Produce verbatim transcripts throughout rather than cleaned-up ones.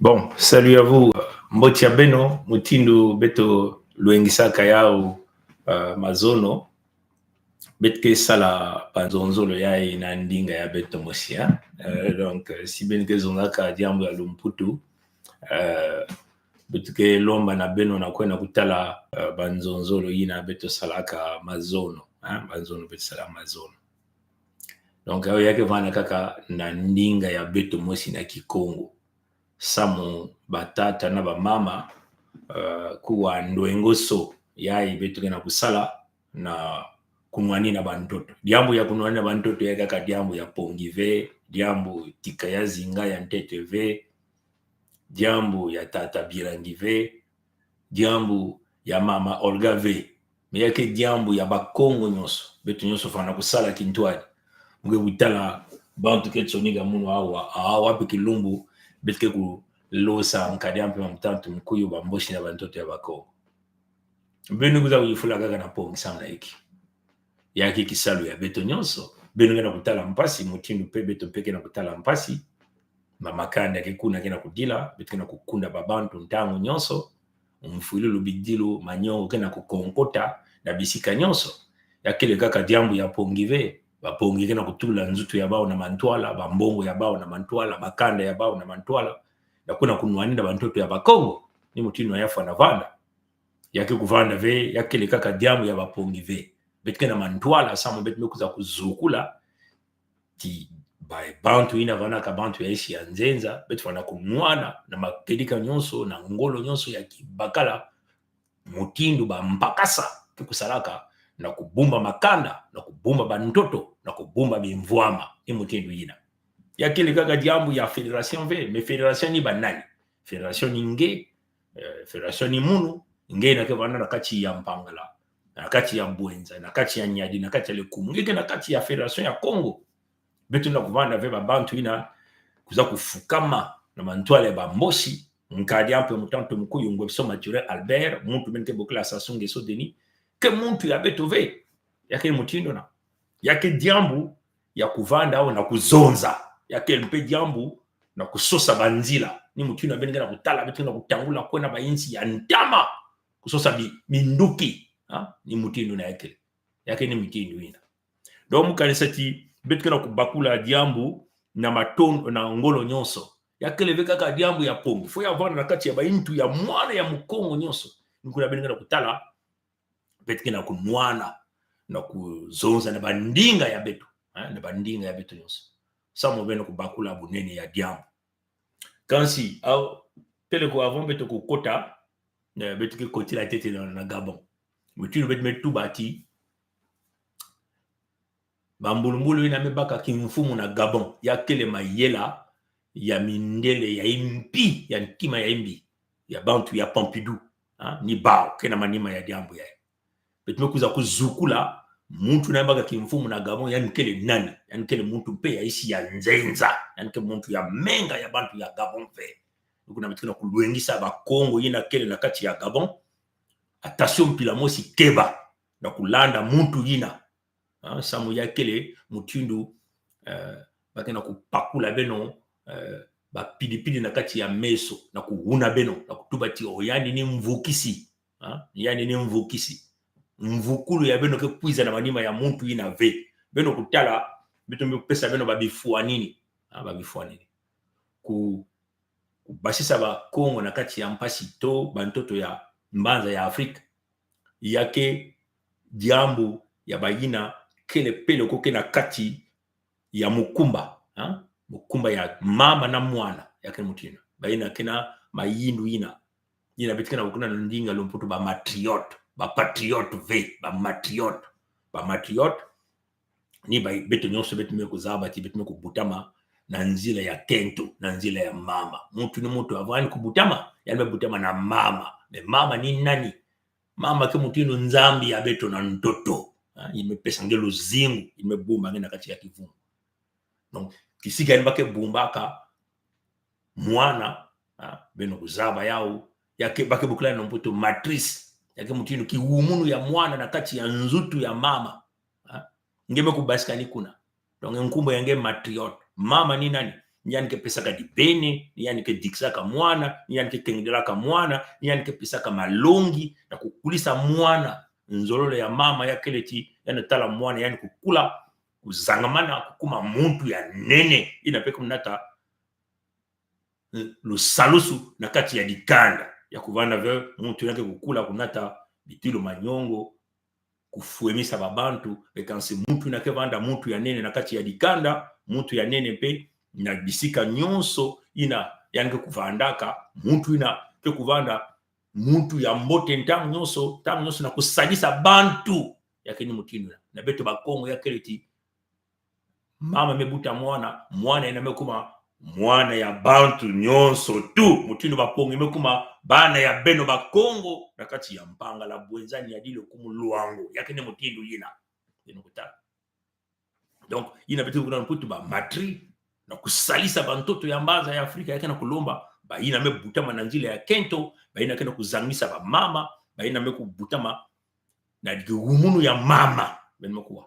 Bon, salut à vous. Mbote ya beno, mutindu beto lwengisaka yawu, euh, mazono. Beto ke sala banzonzolo yayi na ndinga ya beto mosi, hein. Euh, donc, euh, si beno ke zonzaka diambu ya lumputu, euh, beto ke lomba na beno na kwenda kutala, euh, banzonzolo yina beto salaka mazono, hein, banzonzolo beto salaka mazono. Donc, yawu ya ke vanda kaka na ndinga ya beto mosi na Kikongo. Samu batata na bamama, euh, kuwa ndwengoso yayi beto ke na kusala na kunwanina bantoto. Diambu ya kunwanina bantoto ya kaka diambu ya Pongi ve, diambu Tika ya Zinga ya ntete ve, diambu ya tata Birangi ve, diambu ya mama Olga ve. Mais ya ke diambu ya Bakongo nyonso. Beto nyonso fwana kusala kintwadi. Mu ke kutala bantu ke tsonika munu awa, awa pe kilumbu, beto ke kulosa nkadi ya mpemba, mutantu, mukuyu, bambosi na bantoto ya Bakongo. Beno kwiza kuyufula kaka na Pongi samu na inki? Ya ke kisalu ya beto nyonso. Beno ke na kutala mpasi, mutindu mpe beto mpe ke na kutala mpasi. Ba makanda ke kuna ke na kudila, beto ke na kukunda babantu ntangu nyonso. Mfwilu, bidilu, manyongo ke na kukonkota na bisika nyonso. Ya kele kaka diambu ya Pongi ve, Bapongi ke na kutula nzutu ya bawu na mantwala, bambongo ya bawu na mantwala, makanda ya bawu na mantwala. Na kuna kunwanina bantoto ya Bakongo, ni mutindu ya fwana vanda. Ya ke kuvanda ve, ya kele kaka diambu ya Bapongi ve. Beto ke na mantwala, samu beto me kwiza kuzukula ti ba, bantu yina vandaka bantu ya insi ya nzenza, beto fwana kunwana na makedika nyonso, na ngolo nyonso ya kibakala, mutindu bampakasa ke kusalaka, na kubumba makanda, na kubumba bantoto, na kubumba bimvwama, ni mutindu yina. Ya kele kaka diambu ya fédération ve, mais fédération ni banani? Fédération ni nge, euh, fédération ni munu, nge yina ke vanda na kati ya Mpangala, na kati ya Bouenza, na kati ya Niari, na kati ya Lékoumou, nge ke na kati ya fédération ya Kongo. Beto na kuvanda ve babantu yina kwiza kufukama na mantwala ya bambosi, nkadi ya mpe mutantu, mukuyu, Ngwebiso Mathurin Albert, muntu beno ke bokila Sassou Nguesso Denis, ke muntu ya beto ve. Ya ke mutindu na. Ya ke diambu ya kuvanda awu na kuzonza. Ya ke mpe diambu na kusosa banzila. Ni mutindu na beno ke na kutala, beto ke na kutangula kwenda ba insi ya ntama. Kusosa bi, minduki. Ha? Ni mutindu na ya kele. Ya ke ni mutindu yina. Donc, mu kanisa ti, beto ke na kubakula diambu na maton-, na ngolo nyonso. Ya kele ve kaka diambu ya Pongi. Faut ya vanda na kati ya bayintu ya mwana ya Mukongo nyonso. Ni kuna beno ke na kutala, beto ke na kunwana, na kuzonza na bandinga ya beto, eh, na bandinga ya beto nyonso. Samu beno kubakula bunene ya diambu. Kansi, awu, peleko avant beto kukota, eh, beto ke kotila ntete na, na Gabon. Mutindu beto me tuba ti, bambulumbulu yina me baka kimfumu na Gabon, ya kele mayela ya mindele ya imbi, ya ntima ya imbi, ya bantu ya Pompidou, ha, ni bawu ke na manima ya diambu yayi. Beto me kwiza kuzukula, muntu yina baka kimfumu na Gabon, yandi kele nani? Yandi kele muntu mpe ya insi ya nzenza, yandi kele muntu ya menga ya bantu ya Gabon ve. Ni kuna beto ke na kulwengisa Bakongo yina kele na kati ya Gabon. Attention, mpila mosi keba na kulanda muntu yina. Ah, samu ya kele mutindu, eh, ba ke na kupakula beno, eh, bapidipidi na kati ya meso, na kuhuna beno, na kutuba ti, oh, yandi ni mvukisi. Ah, yandi ni mvukisi. Mvukulu ya beno ke kwiza na manima ya muntu yina ve. Beno kutala, beto me kupesa beno babifwanini. Ah, babifwanini. Ku kubasisa Bakongo na kati ya mpasi to bantoto ya mbanza ya Afrika. Ya ke diambu ya bayina kele peleko ke na kati ya mukumba, ha? Mukumba ya mama na mwana, ya ke mutindu yina. Bayina ke na mayindu yina. Yina beto ke na bokila na ndinga lumputu ba matriote, ba patriote ve, ba matriote. Ba matriote, ni ba, beto nyonso beto me kuzaba ti beto me kubutama na nzila ya kento, na nzila ya mama. Muntu ni muntu, avant yandi kubutama, yandi me butama na mama. Mais mama ni nani? Mama ke mutindu Nzambi ya beto na ntoto. Ha, yandi me pesa nge luzingu, yandi me bumba nge na kati ya kivungu. Donc, kisika yandi ba ke bumbaka mwana, ha, beno kuzaba yawu, ya ke, ba ke bokila na lumputu matrice, ya ke mutindu kiwumunu ya mwana na kati ya nzutu ya mama. Ha? Nge me kubasika ni kuna. Donc, nkumbu ya nge matriote. Mama ni nani? ni yandi ke pesaka dibene, ni yandi ke dikisaka mwana, ni yandi ke kengedelaka mwana, ni yandi ke pesaka malongi na kukulisa mwana. Nzololo ya mama ya kele ti, yandi tala mwana, yandi kukula, kuzangamana, kukuma muntu ya nene, ina pe kunata lusalusu na kati ya dikanda. Ya kuvanda ve muntu yina ke kukula kunata bitilu maniongo, kufwemisa babantu, e kansi muntu yina ke vanda muntu ya nene na kati ya dikanda, muntu ya nene mpe na bisika nyonso yina yandi ke kuvandaka, muntu yina ke kuvanda muntu ya mbote ntangu nyonso, ntangu nyonso na kusadisa bantu. Ya keni mutindu yina. Na beto Bakongo ya kele ti, mama me buta mwana, mwana yina me kuma mwana ya bantu nyonso tu. Mutindu Bakongo me kuma bana ya beno Bakongo na kati ya Mpangala, Bouenza, Niari, Lékoumou, Loango. Ya keni mutindu yina. Beno kutala. Donc, yina beto ke bula na Mputu ba matri, na kusalisa bantoto ya mbanza ya Afrika, ya ke na kulomba bayina me butama na nzila ya kento, bayina ke na kuzangisa bamama, bayina me kubutama na dikihumunu ya mama. Beno me kuwa.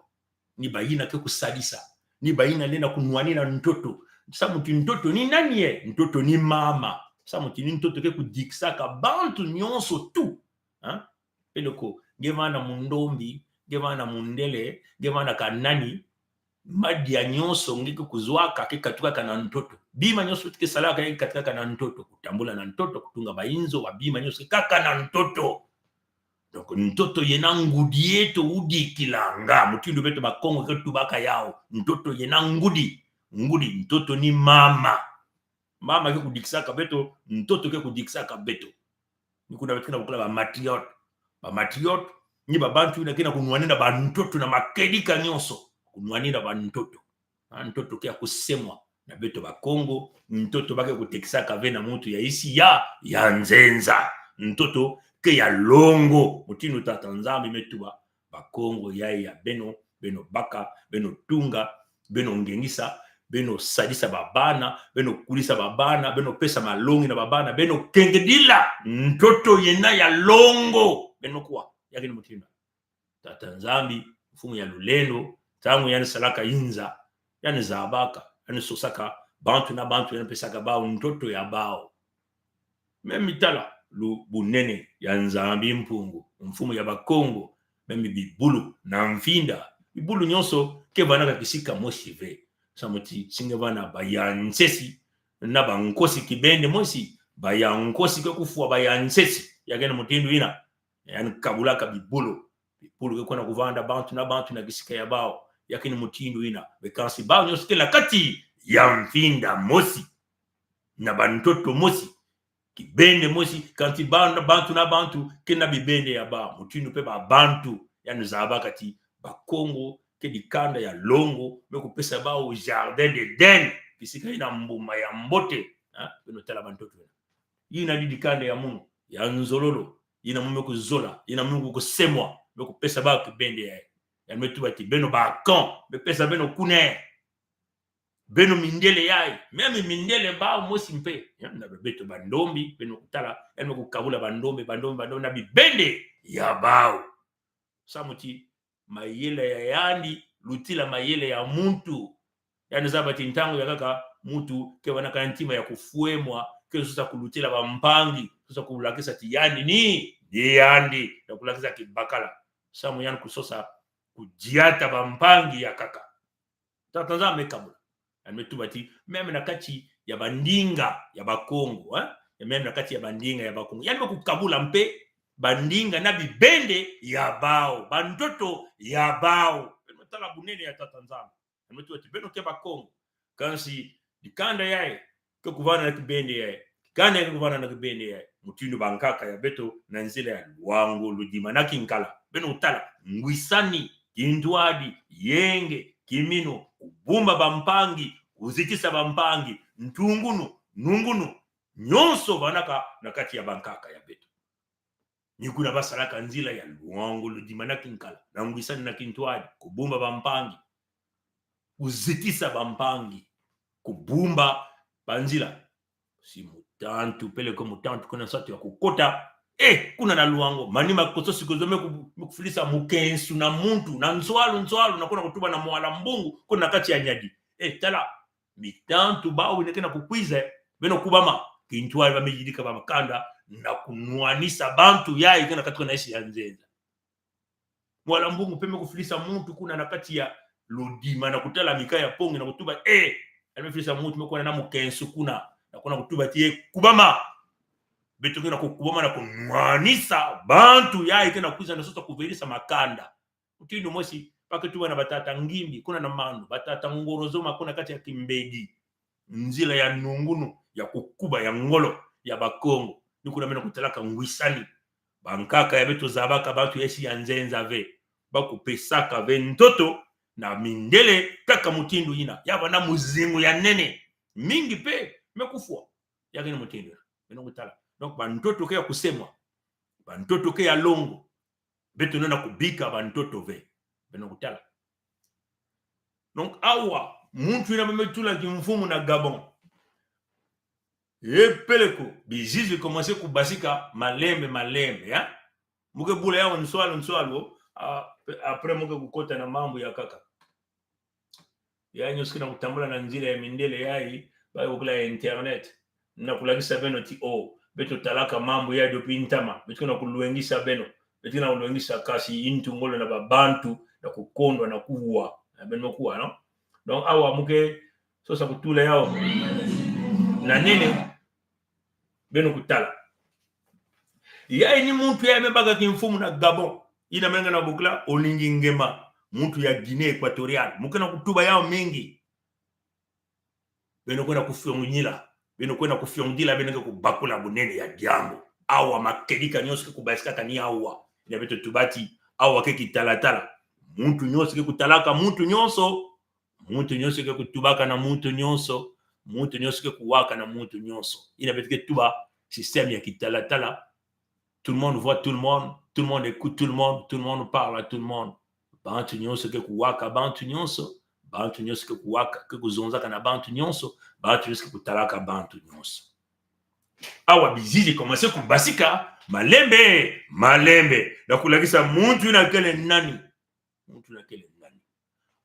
Ni bayina ke kusadisa. Ni bayina lenda kunwanina ntoto. Samu ti ntoto ni nani e? Ntoto ni mama. Samu ti ni ntoto ke kudikisaka bantu nyonso tu. Ha? Peleko, nge vanda mundombi, nge vanda mundele, nge vanda kanani, madia nyonso nge ke kuzwaka ke katukaka na ntoto. Bima nyonso ke salaka ke katukaka na ntoto. Kutambula na ntoto, kutunga bainzo, babima nyonso kaka na ntoto. Donc, ntoto yena ngudi eto udikilanga, mutindu beto Bakongo ke tubaka yawu. Ntoto yena ngudi, ngudi, ntoto ni mama. Mama ke kudikisaka beto, ntoto ke kudikisaka beto. Ni kuna beto ke na kukala ba matriote. Ba matriote, ni babantu yina ke na kunwanina bantoto na makedika nyonso. Kunwanina bantoto. Ah, ntoto ke ya kusemwa na beto Bakongo, ntoto ba ke kutekisaka ve na muntu ya isi ya, ya nzenza. Ntoto ke ya longo. Mutindu Tata Nzambi me tuba, Bakongo yai ya beno, beno baka, beno tunga, beno ngengisa, beno sadisa babana, beno kulisa babana, beno pesa malongi na babana, beno kengedila ntoto yena ya longo. Beno kuwa, ya keni mutindu. Tata Nzambi, Mfumu ya lulendo, ntangu yandi salaka inza, yandi zabaka, yandi sosaka bantu na bantu, yandi pesaka bawu ntoto ya bawu. Meme tala lu bunene ya Nzambi Mpungu, Mfumu ya Bakongo, meme bibulu na mfinda, bibulu nyonso ke vanaka kisika mosi ve. Samu ti si nge vanda baya nsesi, na bankosi kibende mosi, baya nkosi ke kufwa baya nsesi, ya keni mutindu yina. Yandi kabulaka bibulu. Bibulu ke kwenda kuvanda bantu na bantu na kisika ya bawu. Ya keni mutindu yina. Mais kansi bawu nyonso ke na kati ya mfinda mosi, na bantoto mosi, kibende mosi, kansi ba-, bantu na bantu ke na bibende ya bawu. Mutindu mpe babantu, yandi zabaka ti Bakongo ke dikanda ya longo, me kupesa bawu jardin d'Éden, kisika yina mbuma ya mbote. Ha? Beno tala bantoto yina. Yina di dikanda ya munu, ya nzololo, yina munu me kuzola, yina munu kusemwa, me kupesa bawu kibende yayi. Yandi me tuba ti beno ba camp, me pesa beno kuna. Beno mindele yayi, meme mindele bawu mosi mpe. Ya, na beto bandombi, beno kutala, yandi me kukabula bandombi, bandombi, bandombi na bibende ya bawu. Samu ti mayele ya yandi lutila mayele ya muntu. Yandi zaba ti ntangu ya nkaka muntu ke vanaka ntima ya kufwemwa, ke sosa kulutila bampangi, sosa kulakisa ti yandi ni, ni yandi, na kulakisa kibakala. Samu yandi kusosa kudiata bampangi ya nkaka. Tata Nzambi me kabula. Yandi me tuba ti, meme na kati ya bandinga ya Bakongo, eh? Ya meme na kati ya bandinga ya Bakongo. Yandi me kukabula mpe bandinga na bibende ya bawu, bantoto ya bawu. Beno tala bunene ya Tata Nzambi. Yandi me tuba ti beno ke Bakongo. Kansi, dikanda yayi, ke kuvanda na kibende yayi. Kanda ke kuvanda na kibende yayi. Mutindu bankaka ya beto na nzila ya Loango, Loudima na Kinkala. Beno tala, ngwisani, kintwadi, yenge, kiminu, kubumba bampangi, kuzitisa bampangi, ntungunu, nungunu, nyonso vanaka na kati ya bankaka ya beto. Ni kuna basalaka nzila ya Loango, Loudima na Kinkala, na ngwisani na kintwadi, kubumba bampangi, kuzitisa bampangi, kubumba banzila. Si mutantu, peleko mutantu ke na nsatu ya kukota, eh, kuna na Loango, manima koso si kozo me ku-, me kufilisa mukensu na muntu, na nswalu, nswalu, na kuna kutuba na Mwala Mbungu, kuna kati ya Niari. Eh, tala, Mitantu bawu yina ke na kukwiza, beno kubama. Kintwari bamiyidika ba makanda na kunwanisa bantu yayi ke na katuka na esi ya nzenza. Mwala Mbungu mpe me kufidisa muntu kuna na kati ya ludima na kutala mika ya pongi na kutuba, eh, yandi me filisa muntu me kuwa na mukensu kuna, na kuna kutuba ti, eh, kubama. Beto ke na kukubama na kunwanisa bantu yayi ke na kwiza na sosa kuvelisa makanda. Mutindu mosi, ba ke tuba na batata Ngimbi, kuna na Manu, batata Ngorozoma, kuna kati ya Kimbedi. Nzila ya nungunu, ya kukuba, ya ngolo, ya Bakongo. Ni kuna beno kutalaka ngwisani. Bankaka ya beto zabaka bantu ya esi ya nzenza ve. Ba kupesaka ve ntoto na mindele kaka mutindu yina. Ya bâ na muzingu ya nene. Mingi mpe me kufwa. Ya ke ni mutindu yina. Beno kutala. Donc, bantoto ke ya kusemwa. Bantoto ke ya longo. Beto lenda kubika bantoto ve. Beno kutala. Donc, awa, muntu yina ba me tula kimfumu na Gabon. Ye peleko, bizizi commencer kubasika malembe, malembe, ya. Mu ke bula yawu nswalu, nswalu, ah, pe-, après mu ke kukota na mambu ya nkaka. Yayi nyonso ke na kutambula na nzila ya mindele yayi, ba ke bokila internet. Na kulakisa beno ti, oh, beto talaka mambu yayi depuis ntama. Beto ke na kulwengisa beno. Beto ke na kulwengisa kasi yintu ngolo na babantu, na kukondwa, na kuwa. Na beno kuwa, non? Donc, awa mu ke sosa kutula yawu na nene. Beno kutala. Yayi ni muntu yayi me baka kimfumu na Gabon. Yina me nge na bokila Oligui Nguema. Muntu ya Guinée Équatoriale. Mu ke na kutuba yawu mingi. Beno kwenda kufiongila. Beno kwenda kufiongila, beno ke kubakula bunene ya diambu. Awa makedika nyonso ke kubasikaka ni awa. Yina beto tuba ti, awa ke kitalatala. Muntu nyonso ke kutalaka muntu nyonso. Muntu nyonso ke kutubaka na muntu nyonso. Muntu nyonso ke kuwaka na muntu nyonso. Yina beto ke tuba système ya kitalatala. Tout le monde voit tout le monde, tout le monde écoute tout le monde, tout le monde parle à tout le monde. Bantu nyonso ke kuwaka bantu nyonso, bantu nyonso ke kuwaka, ke kuzonzaka na bantu nyonso, bantu nyonso ke kutalaka bantu nyonso. Awa bizizi commencer kubasika, malembe, malembe. Na kulakisa muntu yina kele nani. Muntu yina kele nani.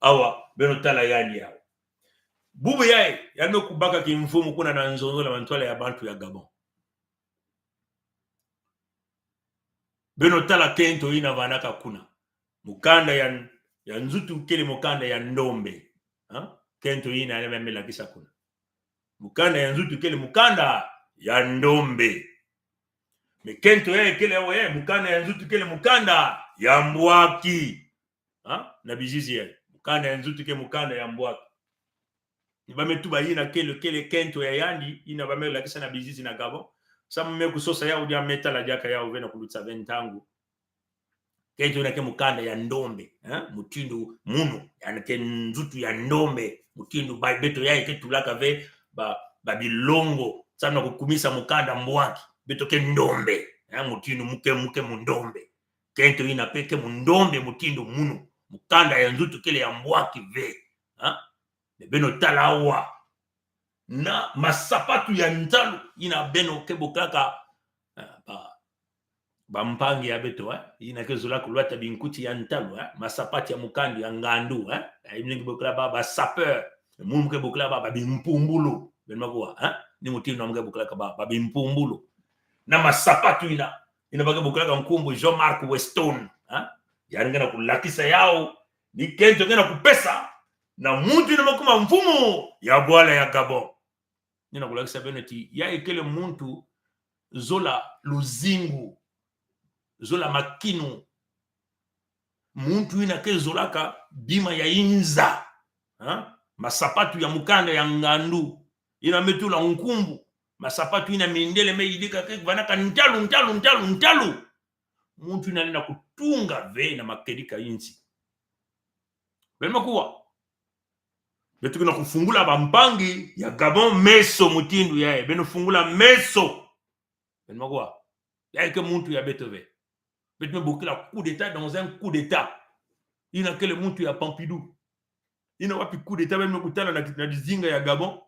Awa, beno tala yandi awa. Bubu yayi, yandi me kubaka kimfumu kuna na nzonzolo na mantwala ya bantu ya Gabon. Beno tala kento yina vandaka kuna. Mukanda ya, ya nzutu kele mukanda ya ndombe. Ha? Kento yina yandi me lakisa kuna. Mukanda ya nzutu kele mukanda ya ndombe. Mais kento yayi kele awa, eh, mukanda ya nzutu kele mukanda ya mbwaki. Ha? Na bizizi yayi. Mukanda ya nzutu ke mukanda ya mbwaki. Ni ba me tuba yina kele, kele kento ya yandi, yina ba me lakisa na bizizi na Gabon. Samu me kusosa yawu dia me tala diaka yawu ve na kulutisa ve ntangu. Kento yina ke mukanda ya ndombe, eh? Mutindu munu, yandi ke nzutu ya ndombe, mutindu ba beto yayi ke tulaka ve ba, ba bilongo, samu na kukumisa mukanda mbwaki, beto ke ndombe, eh? Mutindu mu ke, mu ke mundombe. Kento yina mpe ke mundombe mutindu munu. Mukanda ya nzutu kele ya mbwaki ve. Ha? Mais beno tala awa. Na masapatu ya ntalu yina beno ke bokilaka, eh, ba, bampangi ya beto, eh? Yina ke zola kulwata binkuti ya ntalu, eh? Masapatu ya mukanda ya ngandu, eh? Eh, yina ke bokila ba, ba sapeur. Mu ke bokila ba, ba bimpumbulu. Beno makuwa, eh? Ni mutindu mu ke bokilaka ba, ba bimpumbulu. Na masapatu yina, yina ba ke bokilaka nkumbu Jean-Marc Weston, ha? Yandi nge na kulakisa yawu, ni kento nge na kupesa na muntu yina me kuma mfumu ya bwala ya Gabon. Ni na kulakisa beno ti, yayi kele muntu zola luzingu, zola makinu, muntu yina ke zolaka bima ya inza. Ha? Masapatu ya mukanda ya ngandu. Yina me tula nkumbu. Masapatu yina mindele me yidika ke vandaka ntalu, ntalu, ntalu, ntalu. Muntu yina lenda kutunga ve na makedika insi. Beno makuwa. Beto ke na kufungula bampangi ya Gabon meso mutindu yayi. Beno fungula meso. Beno makuwa. Yayi ke muntu ya beto ve. Beto me bokila coup d'État dans un coup d'État. Yina kele muntu ya Pompidou. Yina wapi coup d'État, beno me kutala na, na dizinga ya Gabon.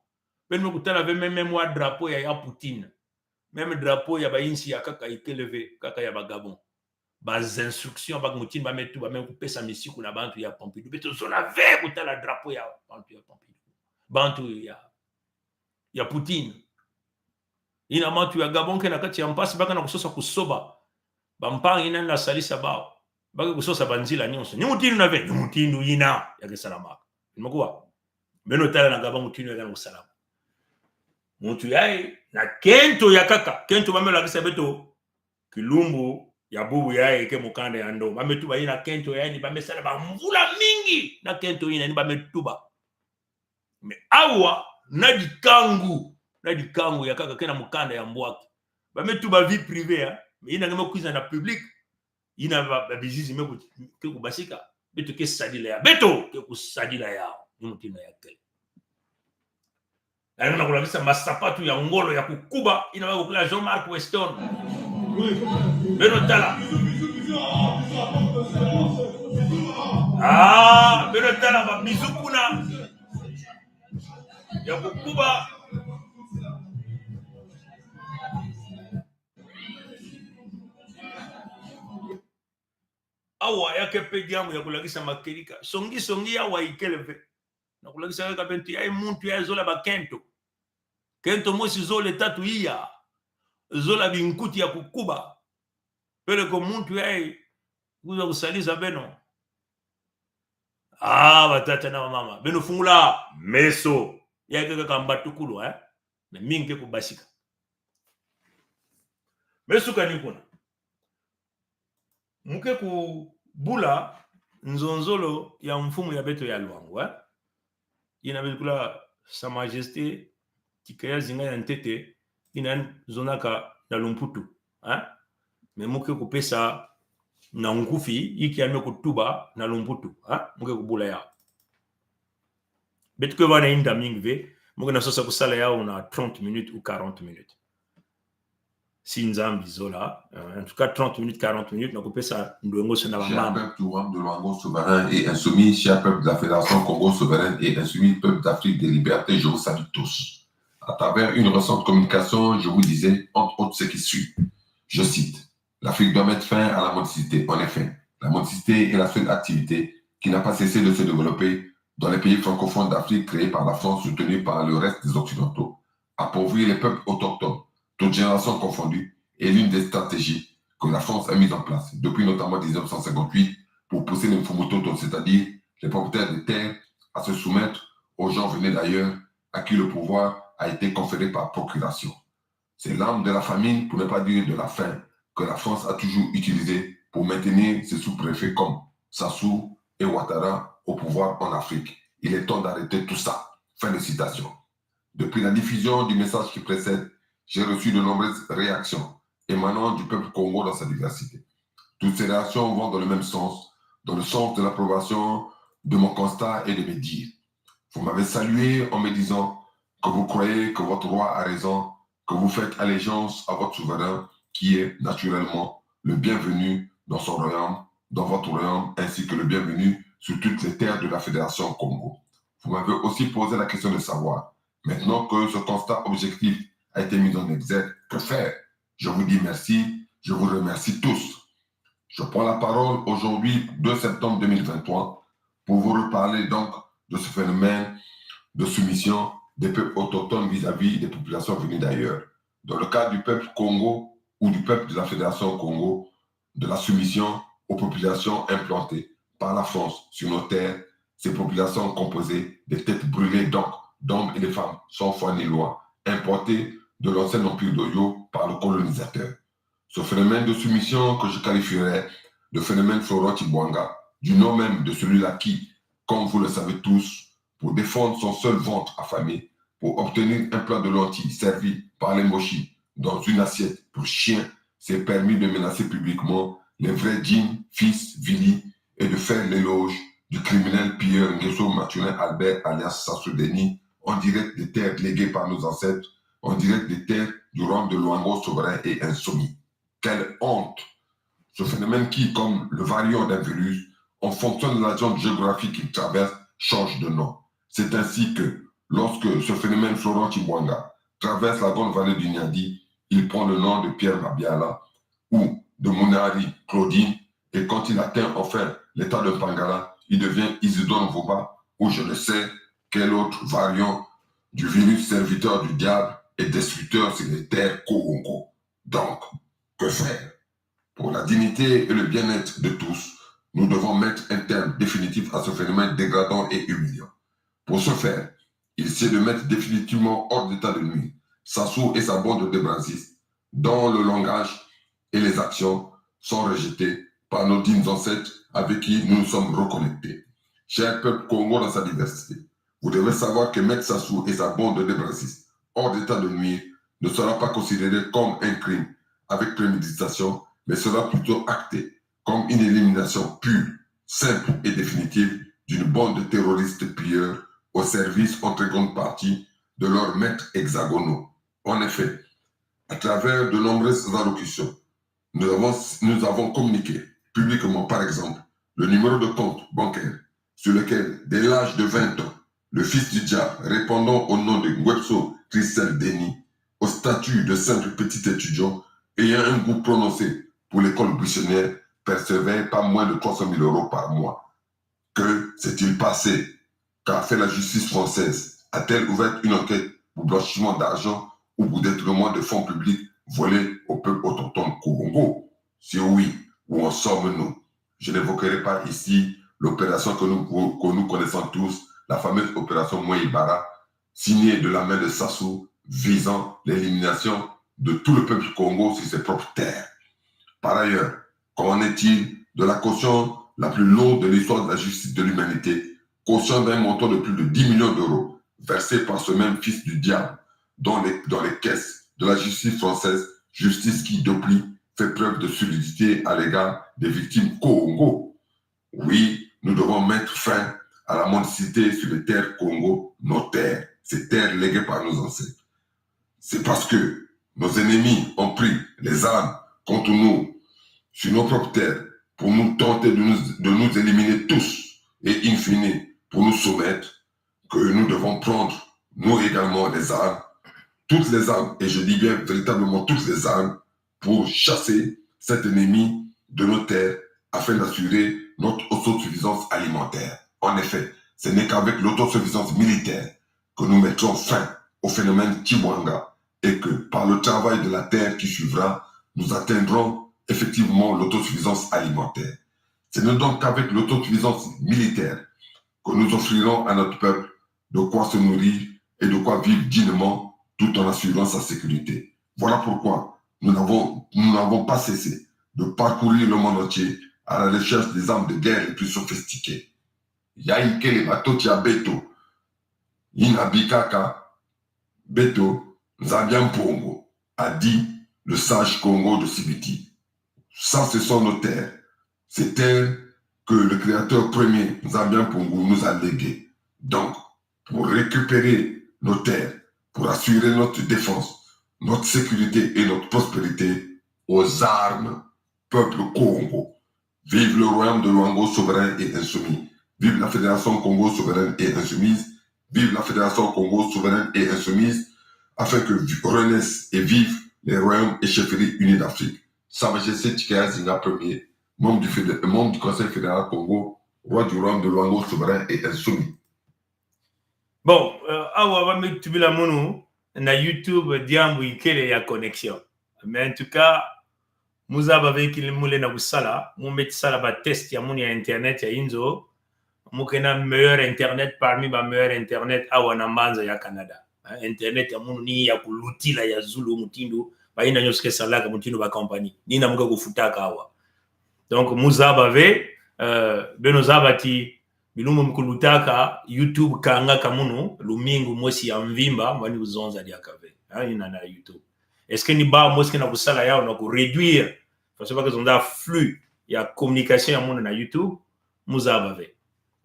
Beno me kutala ve même, même mwa drapeau ya, ya Poutine. Même drapeau ya ba insi ya nkaka ikele ve, kaka ya ba Gabon. Ba instructions, ba mutindu ba me tuba, ba me kupesa misiku na bantu ya Pompidou. Beto zola ve kutala drapeau ya bantu ya Pompidou. Bantu ya, ya Poutine. Yina bantu ya Gabon ke na kati ya mpasi, ba ke na kusosa kusoba bampangi yina na salisa bawu. Ba ke kusosa banzila nyonso. Ni mutindu yina ve, ni mutindu yina ya ke salamaka. Ni makuwa. Beno tala na Gabon mutindu ya ke na kusalama. Muntu yayi na kento ya kaka, kento ba me lakisa beto kilumbu ya bubu yayi ke mukanda ya ndombe. Ba me tuba yina kento yayi ni ba me sala bamvula mingi na kento yina ni ba me tuba. Mais awa, na dikangu, na dikangu ya kaka ke na mukanda ya mbwaki. Ba me tuba vie privée, hein. Mais yina nge me kwiza na public, yina ba, ba bizizi me ku-, ke kubasika. Beto ke sadila ya, beto ke kusadila ya. Ni mutindu ya kele. Yayi na kulakisa masapatu ya ngolo ya kukuba, yina ba ke bokila Jean-Marc Weston. Beno tala. Ah, beno tala ba bisous kuna ya kukuba. Awa ya ke pe diambu ya kulakisa makedika. Songi, songi awa ikele ve. Na kulakisa kaka bento yayi muntu yayi zola bakento. Kento mosi zola tatu iya. Zola binkuti ya kukuba. Peleko muntu yayi kwiza kusalisa beno. Ah, batata na bamama, beno fungula meso. Ya ke kaka mbatukulu, eh? Mais mingi ke kubasika. Meso kani kuna. Mu ke kubula nzonzolo ya mfumu ya beto ya Loango, eh? Yina beno kula Sa Majesté Tchicaya Zinga ya ntete, yina zonaka na lumputu, eh? Mais mu ke kupesa na nkufi, yiki ya me kutuba na lumputu, eh? Mu ke kubula ya. Beto ke bana inda mingi ve, mu ke na sosa kusala yawu na trente minutes ou quarante minutes. Si Nzambi zola, euh, en tout cas, trente minutes, quarante minutes, na kupesa ndwengoso na bamama. Cher peuple du royaume de Loango souverain et insoumis, cher peuple de la Fédération Kongo souveraine et insoumis, peuple d'Afrique de liberté, je vous salue tous. À travers une récente communication, je vous disais, entre autres, ce qui suit. Je cite, l'Afrique doit mettre fin à la mendicité. En effet, la mendicité est la seule activité qui n'a pas cessé de se développer dans les pays francophones d'Afrique créés par la France, soutenue par le reste des Occidentaux. Appauvrir les peuples autochtones, toutes générations confondues, est l'une des stratégies que la France a mises en place depuis notamment dix-neuf cent cinquante-huit pour pousser les Mfumu Ntoto, c'est-à-dire les propriétaires de terres, à se soumettre aux gens venus d'ailleurs, à qui le pouvoir a été conféré par procuration. C'est l'arme de la famine, pour ne pas dire de la faim, que la France a toujours utilisée pour maintenir ses sous-préfets comme Sassou et Ouattara au pouvoir en Afrique. Il est temps d'arrêter tout ça. Fin de citation. Depuis la diffusion du message qui précède, j'ai reçu de nombreuses réactions émanant du peuple Kongo dans sa diversité. Toutes ces réactions vont dans le même sens, dans le sens de l'approbation de mon constat et de mes dires. Vous m'avez salué en me disant que vous croyez que votre roi a raison, que vous faites allégeance à votre souverain, qui est naturellement le bienvenu dans son royaume, dans votre royaume, ainsi que le bienvenu sur toutes les terres de la Fédération Kongo. Vous m'avez aussi posé la question de savoir, maintenant que ce constat objectif a été mis en exergue, que faire ? Je vous dis merci, je vous remercie tous. Je prends la parole aujourd'hui, deux septembre deux mille vingt-trois, pour vous reparler donc de ce phénomène de soumission des peuples autochtones vis-à-vis des populations venues d'ailleurs. Dans le cas du peuple Kongo ou du peuple de la Fédération Kongo, de la soumission aux populations implantées par la France sur nos terres, ces populations composées des têtes brûlées, donc d'hommes et de femmes sans foi ni loi, importées de l'ancien empire d'Oyo par le colonisateur. Ce phénomène de soumission que je qualifierais de phénomène Florent Tchibouanga, du nom même de celui-là qui, comme vous le savez tous, pour défendre son seul ventre affamé, pour obtenir un plat de lentilles servi par les Moshi dans une assiette pour chien, s'est permis de menacer publiquement les vrais Djinn, Fils, Vili, et de faire l'éloge du criminel pilleur Nguesso Mathurin Albert alias Sassou Denis, en direct des terres léguées par nos ancêtres, en direct des terres du royaume de Loango souverain et insoumis. Quelle honte ! Ce phénomène qui, comme le variant d'un virus, en fonction de la zone géographique qu'il traverse, change de nom. C'est ainsi que, lorsque ce phénomène Florent Tchibouanga traverse la grande vallée du Niari, il prend le nom de Pierre Mabiala ou de Munari Claudine, et quand il atteint enfin l'état de Mpangala, il devient Isidore Mvouba, ou je ne sais quel autre variant du virus serviteur du diable et destructeur sur les terres Kongo. Donc, que faire ? Pour la dignité et le bien-être de tous, nous devons mettre un terme définitif à ce phénomène dégradant et humiliant. Pour ce faire, il sied de mettre définitivement hors d'état de nuire Sassou et sa bande de brassistes, dont le langage et les actions sont rejetées par nos dignes ancêtres avec qui nous nous sommes reconnectés. Cher peuple Kongo dans sa diversité, vous devez savoir que mettre Sassou et sa bande de brassistes hors d'état de nuire ne sera pas considéré comme un crime avec préméditation, mais sera plutôt acté comme une élimination pure, simple et définitive d'une bande de terroristes pilleurs au service en très grande partie de leurs maîtres hexagonaux. En effet, à travers de nombreuses allocutions, nous avons, nous avons communiqué publiquement, par exemple, le numéro de compte bancaire sur lequel, dès l'âge de vingt ans, le fils du diable, répondant au nom de Ngwepso Christel Denis, au statut de simple petit étudiant, ayant un goût prononcé pour l'école buissonnière, percevait pas moins de trois cent mille euros par mois. Que s'est-il passé ? Qu'a fait la justice française ? A-t-elle ouvert une enquête pour blanchiment d'argent ou pour détournement de fonds publics volés au peuple autochtone Kongo ? Si oui, où en sommes-nous ? Je n'évoquerai pas ici l'opération que nous, que nous connaissons tous, la fameuse opération Mwebara, signée de la main de Sassou, visant l'élimination de tout le peuple Kongo sur ses propres terres. Par ailleurs, qu'en est-il de la caution la plus lourde de l'histoire de la justice de l'humanité, caution d'un montant de plus de dix millions d'euros, versée par ce même fils du diable dans les, dans les caisses de la justice française, justice qui, depuis, fait preuve de solidité à l'égard des victimes Kongo ? Oui, nous devons mettre fin à la mendicité sur les terres Kongo, nos terres, ces terres léguées par nos ancêtres. C'est parce que nos ennemis ont pris les armes contre nous, sur nos propres terres, pour nous tenter de nous, de nous éliminer tous, et in fine, pour nous soumettre, que nous devons prendre, nous également, les armes, toutes les armes, et je dis bien véritablement toutes les armes, pour chasser cet ennemi de nos terres afin d'assurer notre autosuffisance alimentaire. En effet, ce n'est qu'avec l'autosuffisance militaire que nous mettrons fin au phénomène Kimwanga et que, par le travail de la terre qui suivra, nous atteindrons effectivement l'autosuffisance alimentaire. Ce n'est donc qu'avec l'autosuffisance militaire que nous offrirons à notre peuple de quoi se nourrir et de quoi vivre dignement tout en assurant sa sécurité. Voilà pourquoi nous n'avons, nous n'avons pas cessé de parcourir le monde entier à la recherche des armes de guerre les plus sophistiquées. Ya ikele bato tia beto, ina bikaka beto, Nzambi a Mpungu, a dit le sage Kongo de Sibiti. Ça, ce sont nos terres. Ces terres que le Créateur premier, Nzambi a Mpungu, nous a léguées. Donc, pour récupérer nos terres, pour assurer notre défense, notre sécurité et notre prospérité, aux armes, peuple Kongo. Vive le royaume de Loango souverain et insoumis. Vive la Fédération Kongo souveraine et insoumise. Vive la Fédération Kongo souveraine et insoumise, afin que vi-, renaissent et vivent les royaumes et chefferies unis d'Afrique. Sa Majesté Tchicaya Zinga premier, membre du fédé-, membre du Conseil fédéral Kongo, roi du royaume de Loango souverain et insoumis. Bon, euh, awa ba me tubila munu na YouTube, diambu ikele ya connexion. Mais en tout cas, mu zaba ve kile mu lenda kusala, mu me ti sala ba test ya munu ya internet ya inzo, mu ke na meilleur internet parmi ba meilleur internet awa na mbanza ya Canada. Hein, internet ya munu ni ya kulutila ya zulu mutindu, bayina nyonso ke salaka mutindu ba compagnie. Ni yina mu ke kufutaka awa. Donc, mu zaba ve, euh, beno zaba ti bilumbu mu kulutaka, YouTube kangaka munu lumingu mosi ya mvimba, mbo ni kuzonza diaka ve. Hein, yina na YouTube. Est-ce que ni bawu mosi ke na kusala yawu na ku réduire, parce que ba ke zonza flux ya communication ya munu na YouTube, mu zaba ve.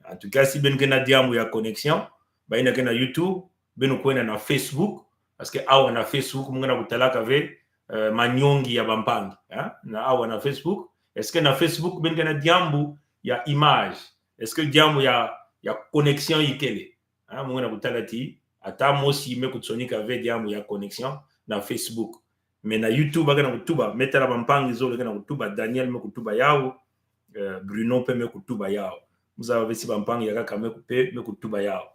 En tout cas, si beno ke na diambu ya connexion, bayina ke na YouTube, beno kwenda na Facebook, parce que awa na Facebook, mu ke na kutalaka ve, euh, manyongi ya bampangi, hein, na awa na Facebook. Est-ce que na Facebook, beno ke na diambu ya image ? Est-ce que diambu ya, ya connexion ikele ? Hein, mu ke na kutala ti, ata mosi me kutsonika ve diambu ya connexion na Facebook. Mais na YouTube, ba ke na kutuba, me tala bampangi zole ke na kutuba, Daniel me kutuba yawu, euh, Bruno pe me kutuba yawu. Mu zaba ve si bampangi ya nkaka me ku-, pe me kutuba yawu.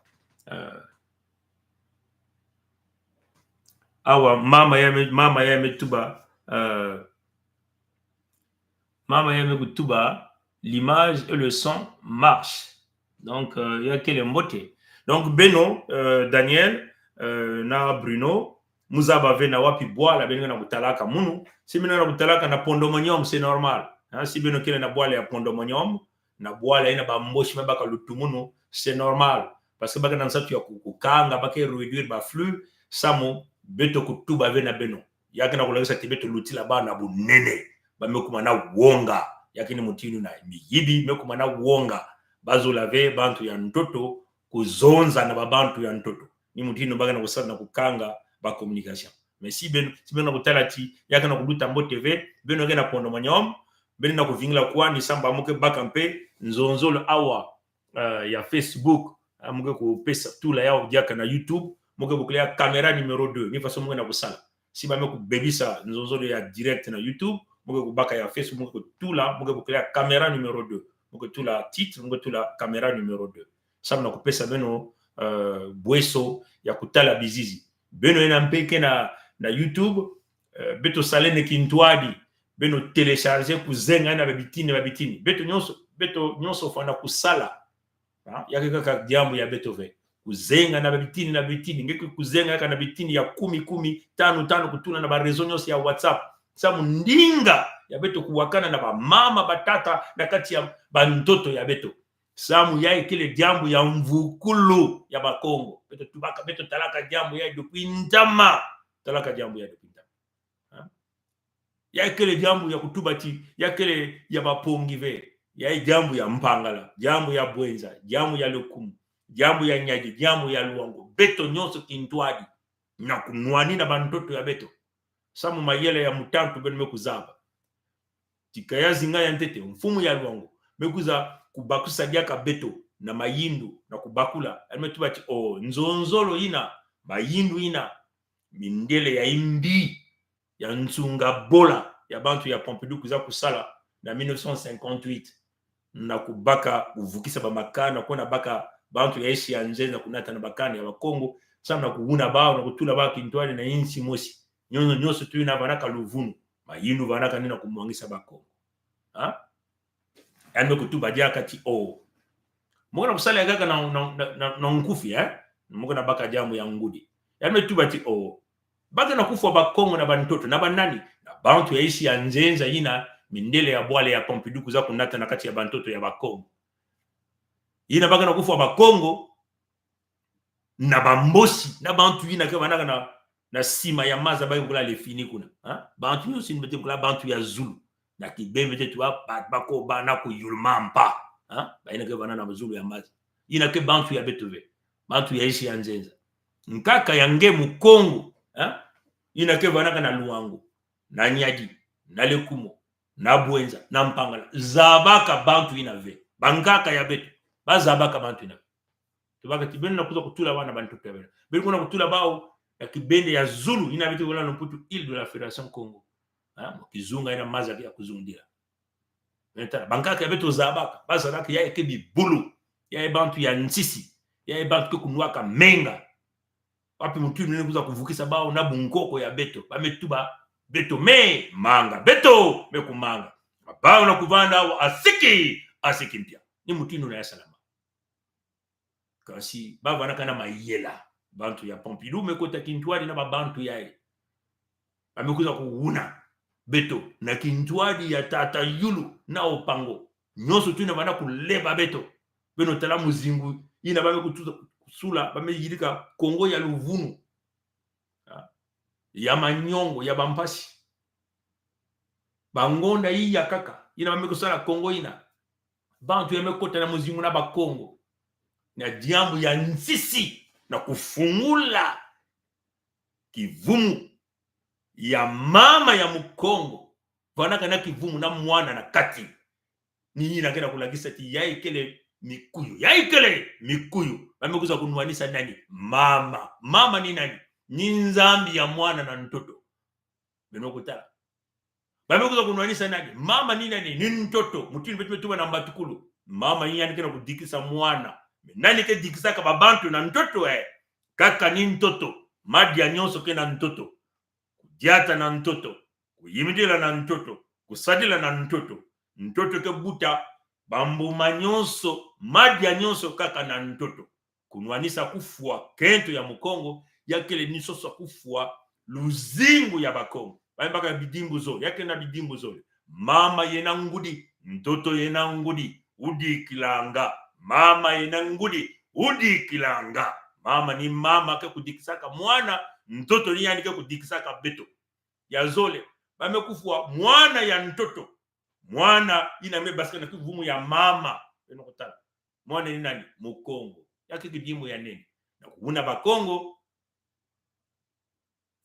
Euh, awa, mama yayi me, mama yayi me tuba, euh, mama yayi me kutuba, l'image et le son marche. Donc, euh, ya kele mbote. Donc, beno, euh, Daniel, euh, na Bruno, muzaba ve na wapi bwala beno ke na kutalaka munu. Si beno ke na kutalaka na pandémonium, c'est normal. Hein, si beno kele na bwala ya pandémonium, na bwala ina ba Mboshi me baka lutu munu, c'est normal. Parce que ba ke na nsatu ya ku-, kukanga, ba ke réduire ba flux, samu beto kutuba ve na beno. Ya ke na kulakisa ti beto lutila bawu na bunene. Ba me kuma na wonga. Ya ke ni mutindu na miyibi, me kuma na wonga. Ba zola ve bantu ya ntoto, kuzonza na ba bantu ya ntoto. Ni mutindu ba ke na kusala na kukanga ba communication. Mais si beno, si beno na kutala ti ya ke na kuluta mbote ve, beno ke na pandémonium, beno na kuvingila kwani samu ba mo ke baka mpe nzonzolo awa, euh, ya Facebook, ah, mo ke kupesa tula yawu diaka na YouTube, mo ke bokila ya caméra numéro deux, ni façon mo ke na kusala. Si ba me kubebisa nzonzolo ya direct na YouTube, mo ke kubaka ya Facebook, mo ke kutula, mo ke bokila ya caméra numéro deux, mo ke tula titre, mo ke tula caméra numéro deux. Samu na kupesa beno, euh, bweso ya kutala bizizi. Beno yina mpe ke na, na YouTube, euh, beto salene kintwadi, beno télécharger, kuzenga na babitini, babitini. Beto nyonso, beto nyonso fwana kusala. Ah, ya ke kaka diambu ya beto ve. Kuzenga na babitini, na bitini. Nge ke kuzenga kaka na bitini ya kumi, kumi, tanu, tanu, kutula na ba réseau nyonso ya WhatsApp. Samu ndinga ya beto kuwakana na bamama, batata, na kati ya bantoto ya beto. Samu yayi kele diambu ya mvukulu ya Bakongo. Beto tubaka, beto talaka diambu yayi depuis ntama. Talaka diambu yayi depuis ntama. Ha? Yayi kele diambu ya kutuba ti ya kele ya bapongi ve. Yayi diambu ya Mpangala, diambu ya Bouenza, diambu ya Lékoumou, diambu ya Niari, diambu ya Loango. Beto nyonso kintwadi na kunwani na bantoto ya beto. Samu mayele ya mutantu beno me kuzaba. Ti ka ya zinga ya ntete, mfumu ya Loango me kwiza kubakisa diaka beto na mayindu, na kubakula. Yandi me tuba ti, oh, nzonzolo yina, mayindu yina, mindele ya yimbi, ya nsunga bola ya bantu ya Pompidou kwiza kusala na mille neuf cent cinquante-huit, na kubaka kuvukisa bamakanda, na kuna baka bantu ya esi ya nzenza na kunata na makanda ya Bakongo, samu na kuwuna bawu, na kutula bawu kintwadi na insi mosi. Nyonso, nyonso tu yina vandaka luvunu, mayindu vandaka ni na kumwangisa Bakongo. Ha? Yandi me kutuba diaka ti, oh, mo ke na kusala ya kaka na, na, na, na, na nkufi, eh? Mo ke na baka diambu ya ngudi. Yandi me tuba ti, oh, ba ke na kufwa Bakongo na bantoto, na banani? Na bantu ya esi ya nzenza yina mindele ya bwala ya Pompidou kwiza kunata na kati ya bantoto ya Bakongo. Yina ba ke na kufwa Bakongo na Bambosi, na bantu yina ke vandaka na, na sima ya maza ba ke bokila le fini kuna. Ha? Bantu nyonso yina beto ke bokila bantu ya zulu. Na kibembe beto tuba, ba, ba ko ba na ko yulu mampa. Ha? Ba yina ke vanda na zulu ya maza. Yina ke bantu ya beto ve. Bantu ya esi ya nzenza. Nkaka ya nge Mukongo. Ha? Yina ke vandaka na Loango, na Niari, na Lékoumou, na Bouenza, na Mpangala. Zabaka bantu yina ve. Bankaka ya beto ba zabaka bantu yina ve. Tubaka ti beno na kwiza kutula bawu na bantoto ya beno. Beno ke na kutula bawu na kibende ya zulu, yina beto ke bokila na Mputu Île de la Fédération Kongo. Ha, mu kizunga yina maza ke ya kuzungudila. Beno tala, bankaka ya beto zabaka, ba zabaka yayi ke bibulu, yayi bantu ya nsisi, yayi bantu ke kunwaka menga. Wapi mutindu nene kwiza kuvukisa bawu na bunkoko ya beto? Ba me tuba, beto me manga, beto me kumanga. Bawu na kuvanda awa asiki, asiki mpia. Ni mutindu na ya salama. Kasi ba vandaka na mayela. Bantu ya Pompidou me kota kintwadi na ba bantu yayi. Ba me kwiza kuwuna beto na kintwadi ya tata Youlou na Opango. Nyonso tu yina vanda kuleba beto. Beno tala muzingu yina ba me kutu-, kusula, ba me yirika Kongo ya luvunu. Ha? Ya manyongo, ya bampasi. Bangonda yi ya nkaka yina ba me kusala Kongo yina. Bantu ya me kota na muzingu na Bakongo na diambu ya nsisi, na kufungula kivumu ya mama ya Mukongo vandaka na kivumu na mwana na kati. Ni yina ke na kulakisa ti yayi kele mikuyu. Yayi kele mikuyu. Ba me kwiza kunwanisa nani? Mama. Mama ni nani? Ni nzambi ya mwana na ntoto. Beno kutala. Ba me kwiza kunwanisa nani? Mama ni nani? Ni ntoto. Mutindu beto me tuba na mbatukulu. Mama ni yandi ke na kudikisa mwana. Mais nani ke dikisaka babantu na ntoto, eh? Kaka ni ntoto. Madia nyonso ke na ntoto. Kudiata na ntoto. Kuyimidila na ntoto. Kusadila na ntoto. Ntoto ke buta bambuma nyonso, madia nyonso kaka na ntoto. Kunwanisa kufwa kento ya Mukongo, ya kele ni sosa kufwa luzingu ya Bakongo. Ba me baka bidimbu zole, ya kele na bidimbu zole. Mama yena ngudi, ntoto yena ngudi, wudikilanga. Mama yena ngudi, wudikilanga. Mama ni mama ke kudikisaka mwana, ntoto ni yandi ke kudikisaka beto. Ya zole, ba me kufwa mwana ya ntoto. Mwana yina me basika na kivumu ya mama. Beno kutala. Mwana ni nani? Mukongo. Ya ke kidimbu ya nene. Na kubuna Bakongo,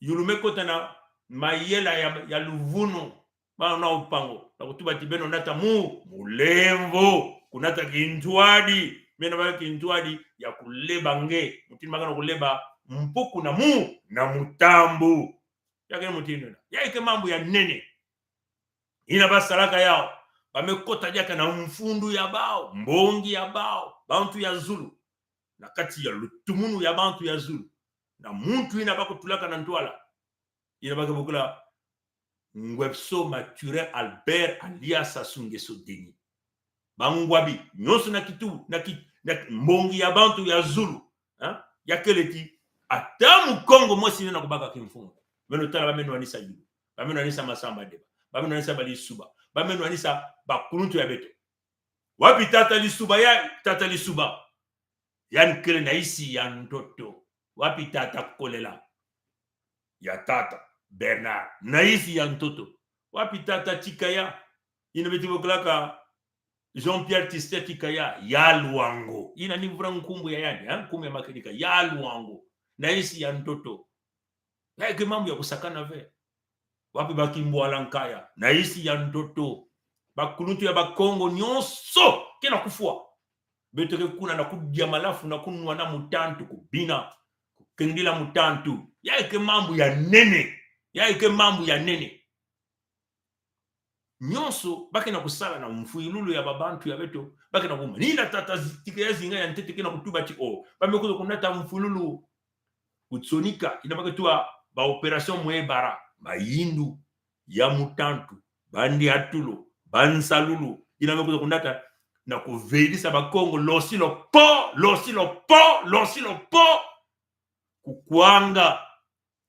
yulu me kota na mayela ya, ya luvunu. Bana na lupangu. Na kutuba ti beno nata mu, mulemvo. Kunata kintwadi. Beno ba kintwadi ya kuleba nge. Mutindu ma ke na kuleba mpuku na mu, na mutambu. Ya ke mutindu na. Ya ke mambu ya nene. Yina basalaka yawu, ba me kota diaka na mfundu ya bawu, mbongi ya bawu, bantu ya zulu. Na kati ya lutumunu ya bantu ya zulu. Na muntu yina ba kutulaka na ntwala. Yina ba ke bokila Ngwepso Mathurin Albert alias Sassou Nguesso Denis. Bangwabi, nyonso na kitu, na ki-, na mbongi ya bantu ya zulu. Hein? Ya kele ti, ata Mukongo mosi yena kubaka kimfumu. Beno tala ba me nwanisa yulu. Ba me nwanisa Massamba-Débat. Ba me nwanisa Balisuba. Ba me nwanisa bakuluntu ya beto. Wapi tata Lisuba ya, tata Lisuba? Yandi kele na isi ya ntoto. Wapi tata Kolela? Ya tata Bernard. Na isi ya ntoto. Wapi tata Tchicaya? Yina beto bokilaka Jean-Pierre Tchistia Tchicaya, ya Luango. Yina ni vrai nkumbu ya yandi, hein? Nkumbu ya makieleka, ya Luango. Na isi ya ntoto. Ya ke mambu ya kusakana ve. Wapi ba Kimbwala Nkaya? Na isi ya ntoto. Bakuluntu ya Bakongo nyonso ke na kufwa. Beto ke kuna na kudia malafu, na kunwana mutantu, kubina, kukengidila mutantu. Ya ke mambu ya nene. Ya ke mambu ya nene. Nyonso ba ke na kusala na mfwilulu ya babantu ya beto, ba ke na kuma. Ni yina tata zi-, Tchicaya Zinga ya ntete ke na kutuba ti o, ba me kwiza kunata mfwilulu. Kutsonika, yina ba ke tuba ba opération Mwebara, mayindu ya mutantu, bandiatulu, bansalulu, yina ba me kwiza kunata na kuvedisa Bakongo, losilopo, losilopo, losilopo. Kukwanga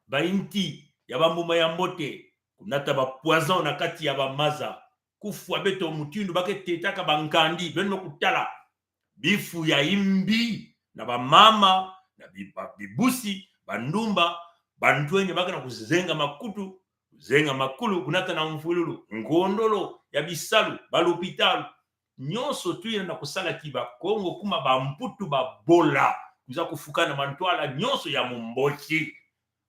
bainti ya bambuma ya mbote, kunata ba poison na kati ya bamaza, kufwa beto mutindu ba ke tetaka bankandi, beno kutala. Bifu ya imbi, na bamama, na bi-, ba-, bibusi, bandumba, bantwenya ba ke na kuzenga makutu, kuzenga makulu, kunata na mfwilulu, ngondolo ya bisalu, balopitalu, nyonso tuyina na kusala ti Bakongo kuma bamputu babola, kwiza kufukana mantwala nyonso ya mumboki.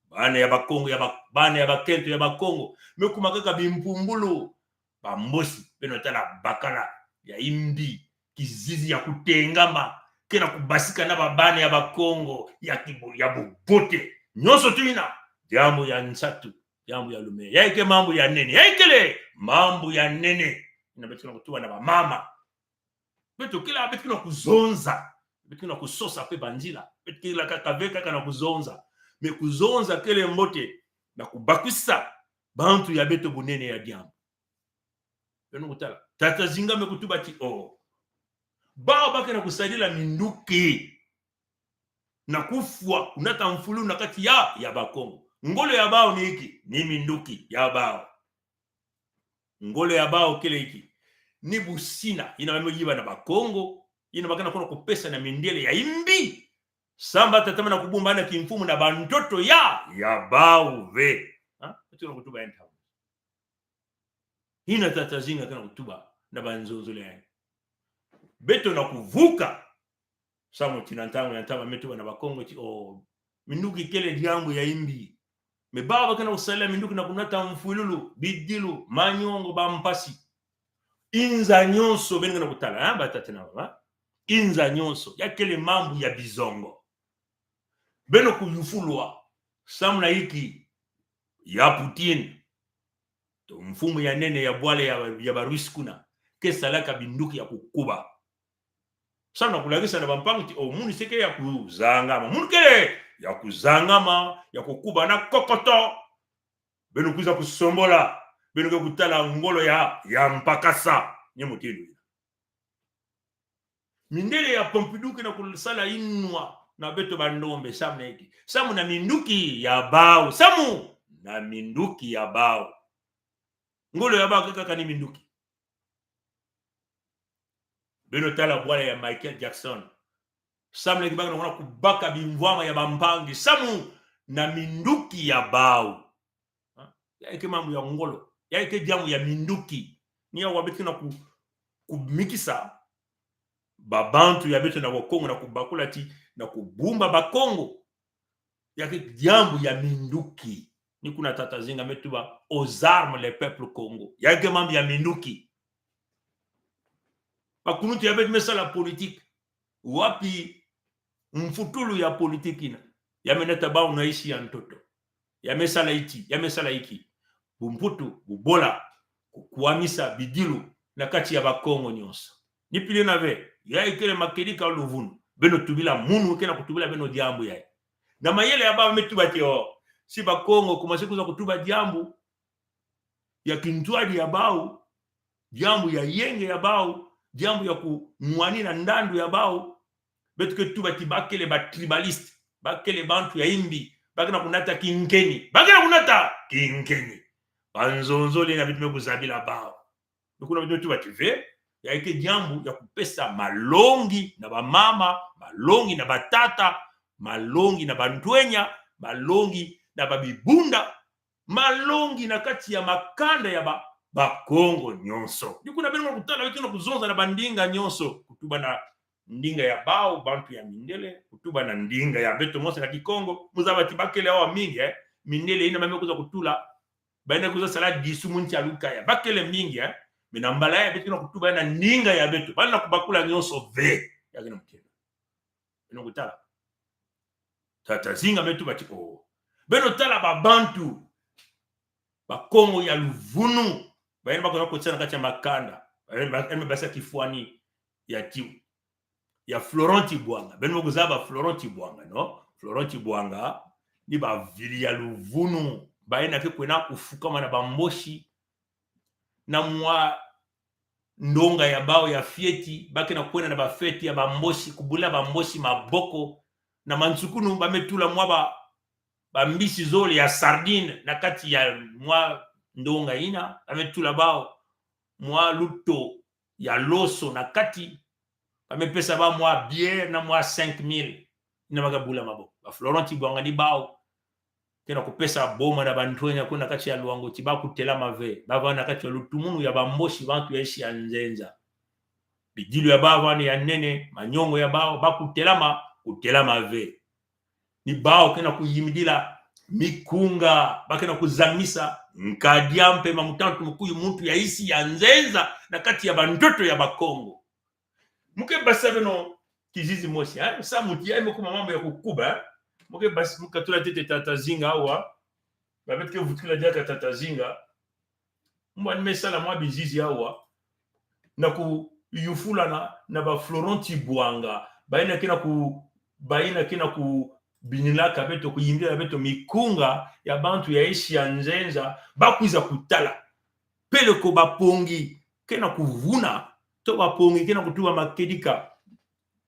Bana ya Bakongo, ya ba-, bana ya bakento ya Bakongo, me kuma kaka bimpumbulu. Bambosi, beno tala bakala ya imbi, kizizi ya kutengama, ke na kubasika na babana ya Bakongo, ya kibo-, ya bubote. Nyonso tuyina, diambu ya nsatu. Diambu ya lumea. Ya ke mambu ya nene. Ya kele mambu ya nene. Yina beto ke na kutuba na bamama. Beto kele, beto ke na kuzonza. Beto ke na kusosa pe banzila. Beto kele kaka ve kaka na kuzonza. Mais kuzonza kele mbote na kubakwisa bantu ya beto bunene ya diambu. Beno kutala. Tata Zinga me kutuba ti o, bawu ba ke na kusadila minduki na kufwa, kunata mfulu na kati ya, ya Bakongo. Ngolo ya bawu ni inki? Ni minduki ya bawu. Ngolo ya bawu kele inki? Ni busina, yina ba me yiba na Bakongo, yina ba ke na kuna kupesa na mindele ya imbi. Samba tata ma na kubumba na kimfumu na bantoto ya, ya bawu ve. Ha? Beto ke na kutuba ya ntamu. Yina Tata Zinga ke na kutuba na banzonzolo ya yandi. Beto na kuvuka. Samu ti na ntangu ya ntama me tuba na Bakongo ti o, minduki kele diambu ya imbi. Mais bawu ba ke na kusadila minduki na kunata mfwilulu, bidilu, manyongo, bampasi. Inza nyonso, beno ke na kutala, ha, batata na bamama. Inza nyonso, ya kele mambu ya bizongo. Beno kuyufulwa, samu na inki? Ya Poutine, to mfumu ya nene ya bwala ya, ya ba Russie kuna, ke salaka binduki ya kukuba. Samu na kulakisa na bampangi ti o munu se ke ya kuzangama. Munu kele ya kuzangama, ya kukuba na kokoto. Beno kwiza kusombola, beno ke kutala ngolo ya, ya mpakasa. Ni mutindu ina. Mindele ya Pompidou ke na kusala inwa na beto bandombe, samu na inki? Samu na minduki ya bau, samu na minduki ya bau. Ngolo ya bau ke kaka ni minduki. Beno tala bwala ya Michael Jackson. Samu na inki? Bake na kubaka bimvwama ya bampangi, samu na minduki ya bau. Ha? Ya ke mambu ya ngolo. Ya ke diambu ya minduki. Ni awa beto ke na ku-, kumikisa babantu ya beto na Bakongo na kubakula ti na kubumba Bakongo. Ya ke diambu ya minduki. Ni kuna Tata Nzinga me tuba: aux armes le peuple Kongo. Ya ke mambu ya minduki. Bakuluntu ya beto me sala politique. Wapi mfutulu ya politique ina? Ya me nata bau na isi ya ntoto. Ya me sala iti, ya me sala iki. Bumputu, bubola, kukwamisa bidilu na kati ya Bakongo nyonso. Ni pili ena ve, ya ikele makedika luvunu. Beno tubila munu ke na kutubila beno diambu yayi. Na mayele ya bau me tuba ti o, si Bakongo kumanisa kwiza kutuba diambu ya kintwadi ya bau, diambu ya yenge ya bau, diambu ya kunwani na ndandu ya bau, beto ke tuba ti bakele ba tribalistes, bakele bantu ya imbi, ba ke na kunata kinkeni, ba ke na kunata kinkeni. Banzonzolo ina beto me kuzabila bau. Ni kuna beto me tuba ti ve, ya ke diambu ya kupesa malongi na bamama, malongi na batata, malongi na bantwenya, malongi na babibunda, malongi na kati ya makanda ya ba, Bakongo nyonso. Ni kuna beno kutala, beto na kuzonza na bandinga nyonso, kutuba na ndinga ya bau, bantu ya mindele, kutuba na ndinga ya beto mosi na Kikongo. Muzaba ti bakele awa mingi, eh. Mindele ina ba me kwiza kutula, ba ina kwiza sala disu mu nsi ya Lukaya. Bakele mingi, eh. Mais na mbala yayi beto na kutuba na ndinga ya beto. Ba na kubakula nyonso ve. Ya ke na mutindu. Beno kutala. Tata Nzinga me tuba ti o, beno tala babantu, Bakongo ya luvunu, ba ina ba ke na kotisa na kati ya makanda, ba ina ba, ba ina basa kifwani ya tiyo, ya Florent Tchibouanga. Beno kuzaba Florent Tchibouanga, non? Florent Tchibouanga ni bavili ya luvunu, ba ina ke kwenda kufukama na Bamboshi na mwa ndonga ya bau ya fioti, ba ke na kwenda na bafeti ya Bamboshi, kubula Bamboshi maboko. Na mansukunu ba me tula mwa ba, bambisi zole ya sardine na kati ya mwa ndonga ina, ba me tula bau mwa luto ya loso na kati, ba me pesa bau mwa bière na mwa cinq mille. Ina ba ke bula maboko. Ba Florent Tchibouanga ni bau ke na kupesa boma na bantwenya kuna kati ya Loango ti ba kutelama ve, ba vanda na kati ya lutumunu ya Bamboshi, bantu ya isi ya nzenza. Bidilu ya bau ba vanda ya nene, manyongo ya bau, ba kutelama, kutelama ve. Ni bau ke na kuyimbidila mikunga, ba ke na kuzangisa nkadi a mpemba, mutantu, mukuyu, muntu ya isi ya nzenza na kati ya bantoto ya Bakongo. Mu ke basa beno kizizi mosi, eh? Samu ti yayi me kuma mambu ya kukuba, eh? Mu ke bas-, mu ke tula ntete Tata Nzinga awa, ba beto ke vutukila diaka Tata Nzinga. Mwa ni me sala mwa bizizi awa, na kuyufulana na ba Florent Tchibouanga, ba ina ke na ku, ba ina ke na kubinilaka beto, kuyimbila beto mikunga ya bantu ya isi ya nzenza, ba kwiza kutala. Peleko bapongi ke na kuvuna, to bapongi ke na kutuba makedika,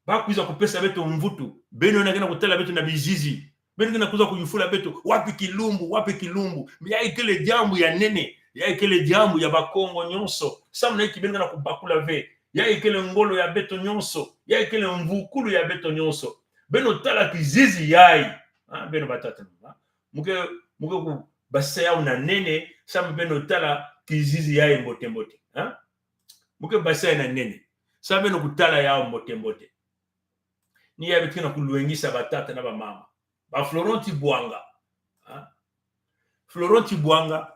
ba kwiza kupesa beto mvutu. Beno na ke na kutala beto na bizizi, beno ke na kwiza kuyufula beto: wapi kilumbu, wapi kilumbu? Mais ya ikele diambu ya nene, ya ikele diambu ya Bakongo nyonso. Samu na inki beno ke na kubakula ve? Ya ikele ngolo ya beto nyonso, ya ikele mvukulu ya beto nyonso. Beno tala kizizi yayi. Ah, beno batata, ah. Mu ke, mu ke kubasa yawu na nene, samu beno tala kizizi yayi mbote-mbote, ha? Mu ke basa yawu na nene, samu beno kutala yawu mbote-mbote. Ni yayi beto ke na kulwengisa batata na bamama. Ba Florent Tchibouanga, ha? Florent Tchibouanga,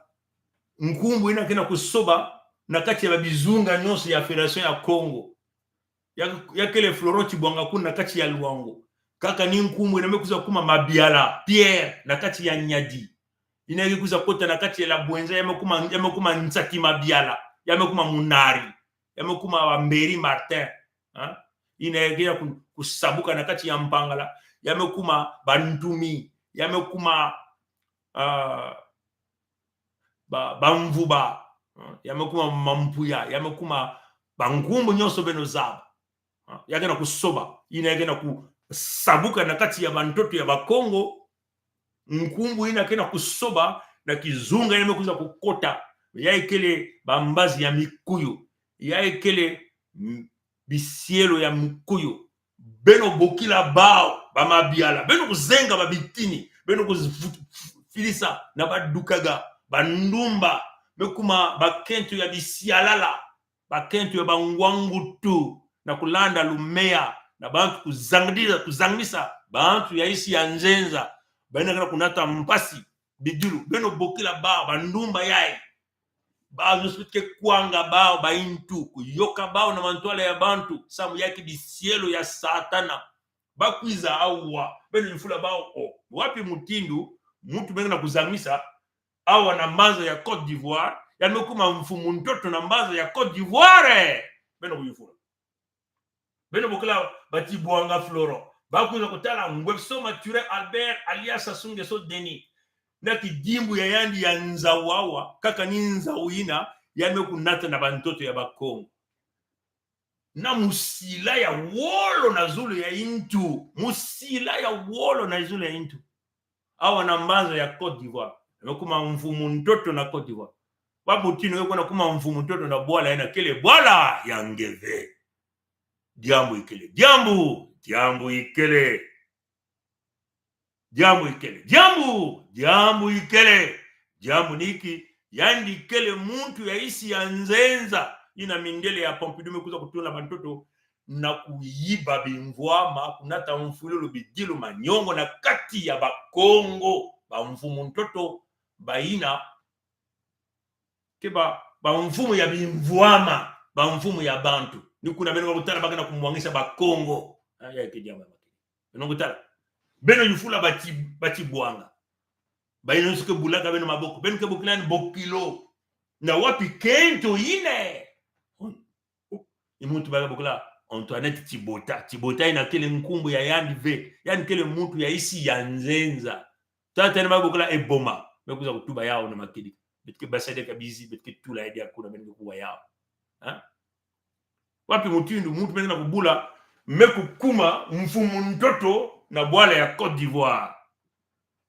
nkumbu ina ke na kusoba na kati ya babizunga nyonso ya Fédération ya Kongo. Ya, ya kele Florent Tchibouanga kuna na kati ya Loango. Kaka ni nkumbu ina me kwiza kuma Mabiala Pierre na kati ya Niari. Ina ke kwiza kota na kati ya la Bouenza, ya me kuma, ya me kuma Nsaki Mabiala, ya me kuma Munari, ya me kuma wa Mberi Martin. Ha? yina ya ke na ku-, kusabuka na kati ya Mpangala, ya me kuma bantumi, ya me kuma, ah, ba, bamvuba, ah, ya me kuma mampuya, ya me kuma bankumbu nyonso beno zaba. Ah, ya ke na kusoba, yina ya ke na kusabuka na kati ya bantoto ya Bakongo, nkumbu yina ke na kusoba na kizunga yina me kwiza kukota. Ya ikele bambazi ya mikuyu. Ya ikele, mm, bisielo ya mikuyu. Beno bokila bawu bamabiala. Beno kuzenga babitini. Beno kuzifilisa na badukaga, bandumba. Me kuma bakento ya bisialala, bakento ya bangwangutu, na kulanda lumeya na bantu, kuzangdila, kuzangdisa bantu ya insi ya nzenza. Bayina ke na kunata mpasi, bidilu. Beno bokila bawu, bandumba yayi. Bawu nyonso beto ke kwanga bawu, bayintu, kuyoka bawu na mantwala ya bantu, samu ya ke bisielo ya Satana. Bakwiza awa, beno yufula bawu, o, wapi mutindu muntu me ke na kuzangdisa awa na mbanza ya Côte d'Ivoire, yandi me kuma mfumu ntoto na mbanza ya Côte d'Ivoire? Beno kuyufula. Beno bokila ba Tibwanga Florent. Bakwiza kutala Ngwepso Mathurin Albert alias Sassou Nguesso Denis, na kidimbu ya yandi ya nzau awa, kaka ni nzau yina, yandi me kunata na bantoto ya Bakongo. Na musila ya wolo na zulu ya yintu. Musila ya wolo na zulu ya yintu. Awa na mbanza ya Côte d'Ivoire, me kuma mfumu ntoto na Côte d'Ivoire. Wapi mutindu nge ke na kuma mfumu ntoto na bwala yina kele bwala ya nge ve? Diambu ikele. Diambu, diambu ikele. Diambu ikele. Diambu, diambu ikele. Diambu ni ki, yandi kele muntu ya insi ya nzenza. Yina mindele ya Pompidou me kwiza kutula bantoto na kuyiba bimvwama, kunata mfwilulu, bidilu, manyongo na kati ya Bakongo. Bamfumu ntoto bayina ke ba, bamfumu ya bimvwama, bamfumu ya bantu. Ni kuna beno kutala ba ke na kumwangisa Bakongo. Ah, ya ke diambu ya makini. Beno kutala. Beno yufula ba Ti-, ba Tibwanga. Bayina nyonso ke bulaka beno maboko. Beno ke bokila yandi bokilo. Na wapi kento yina? Ni muntu ba ke bokila Antoinette Tchibota. Tchibota yina kele nkumbu ya yandi ve. Yandi kele muntu ya insi ya nzenza. Tata yina ba ke bokila Eboma. Me kwiza kutuba yawu na makedi. Beto ke basa de kabizi, beto ke tula ya dia kuna, beno ke kuwa yawu. Ha? Wapi mutindu muntu me ke na kubula, me kukuma mfumu ntoto na bwala ya Côte d'Ivoire?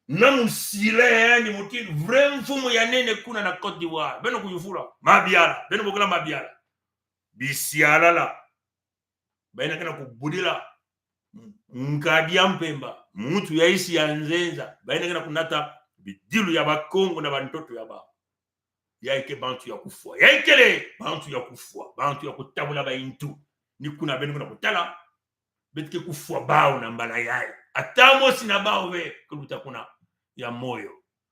Na musila ya yandi mutindu, vrai mfumu ya nene kuna na Côte d'Ivoire. Beno kuyufula. Mabiala. Beno bokila mabiala. Bisialala. Bayina ke na kubudila nkadi ya mpemba, muntu ya insi ya nzenza. Bayina ke na kunata bidilu ya Bakongo na bantoto ya bawu. Ya ke bantu ya kufwa. Ya kele bantu ya kufwa. Bantu ya kutabula bayintu. Ni kuna beno ke na kutala, beto ke kufwa bawu na mbala yayi. Ata mosi na bawu ve ke luta kuna ya moyo.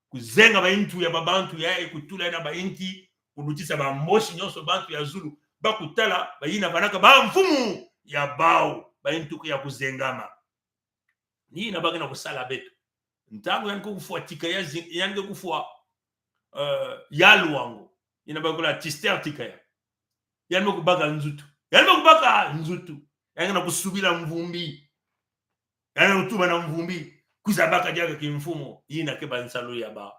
Kuzenga bayintu ya babantu yayi, kutula yina bayinti, kulutisa ba Mboshi nyonso, bantu ya zulu, ba kutala bayina vandaka bamfumu ya bawu, bayintu ke ya kuzengama. Ni yina ba ke na kusala beto. Ntangu yandi ke kufwa Tchicaya Zi-, yandi ke kufwa, eh, Ya Luango, yina ba ke bokila Tchister Tchicaya. Yandi me kubaka nzutu. Yandi me kubaka nzutu. Yandi ke na kusubila Mvumbi. Yandi me kutuba na Mvumbi: Kwiza baka diaka kimfumu. Yina ke bansalu ya bawu.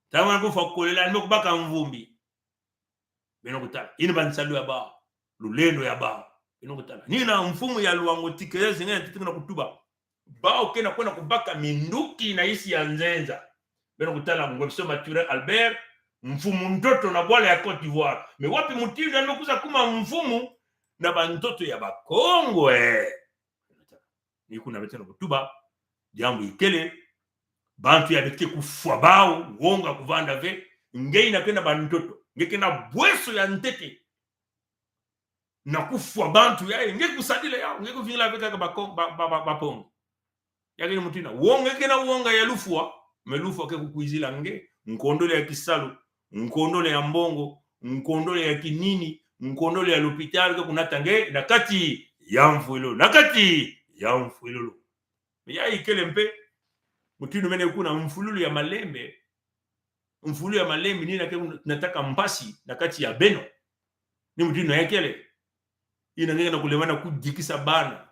Ntangu yandi kufwa Kolela, yandi me kubaka Mvumbi. Beno kutala. Yina bansalu ya bawu. Lulendo ya bawu. Beno kutala. Ni yina mfumu ya Luango Tchicaya Zinga ya ntete ke na kutuba. Bawu ke na kwenda kubaka minduki na insi ya nzenza. Beno kutala Ngwepso Mathurin Albert, mfumu ntoto na bwala ya Côte d'Ivoire. Mais wapi mutindu yandi me kwiza kuma mfumu na bantoto ya Bakongo, eh? Ni kuna beto ke na kutuba, diambu ikele, bantu ya beto ke kufwa bawu, wonga kuvanda ve, nge yina ke na bantoto, nge ke na bweso ya ntete na kufwa bantu yayi, nge kusadila yawu, nge kuvingila ve kaka Bako-, ba, ba, ba, Bakongo. Ya ke ni mutindu yina. Wonga, nge ke na wonga ya lufwa, mais lufwa ke kukwizila nge, nkondolo ya kisalu, nkondolo ya mbongo, nkondolo ya kinini, nkondolo ya lupitalu ke kunata nge na kati ya mfwilulu, na kati ya mfwilulu. Mais ya ikele mpe mutindu mene kuna mfwilulu ya malembe, mfwilulu ya malembe ni yina ke nataka mpasi na kati ya beno. Ni mutindu yina ya kele. Ina nge na kulembana kudikisa bana.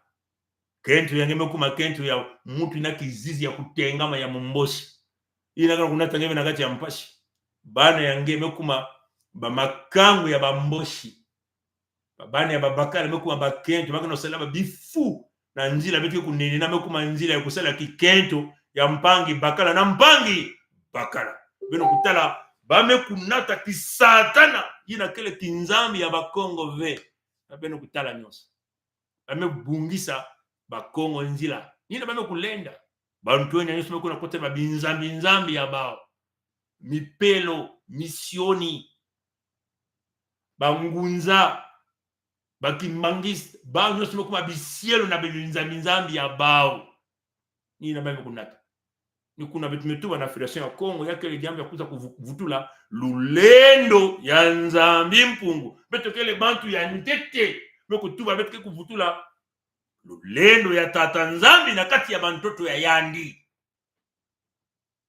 Kento ya nge me kuma kento ya muntu ina kizizi ya kutengama ya mumbosi. Ina nge na kunata nge na kati ya mpasi. Bana ya nge me kuma bamakangu ya bambosi. Babana ya babakala me kuma bakento, ba ke na sala ba bifu na nzila beto ke kunenena, me kuma nzila ya kusala kikento ya mpangi bakala na mpangi bakala. Beno kutala, ba me kunata kisatana, ina kele kinzambi ya Bakongo ve. Na beno kutala nyonso. Ba me bungisa Bakongo nzila. Ni ina ba me kulenda. Bantu ena nyonso me kuna kotela ba binzambi-nzambi ya bawu. Mipelo, misioni, bangunza, bakimbanguiste, bawu nyonso me kuma bisielo na binzambi-nzambi ya bawu. Ni ina ba me kunata. Ni kuna beto me tuba na Fédération ya Kongo, ya kele diambu ya kwiza kuvu-, kuvutula lulendo ya Nzambi Mpungu. Beto kele bantu ya ntete, me kutuba beto ke kuvutula lulendo ya Tata Nzambi na kati ya bantoto ya yandi.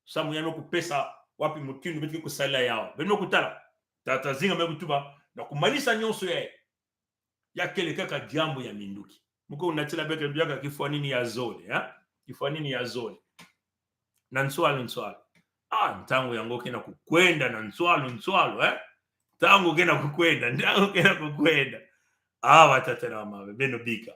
Samu yandi me kupesa wapi mutindu beto ke kusalila yawu. Beno kutala. Tata Nzinga me kutuba, na kumanisa nyonso ya, ya kele kaka diambu ya minduki. Mu ke kunatila beto diaka kifwaningi ya zole, ha? Kifwaningi ya zole. Na nswalu, nswalu. Ah, ntangu yango ke na kukwenda na nswalu, nswalu, eh? Ntangu ke na kukwenda, ntangu ke na kukwenda. Ah, batata na bamama, beno bika.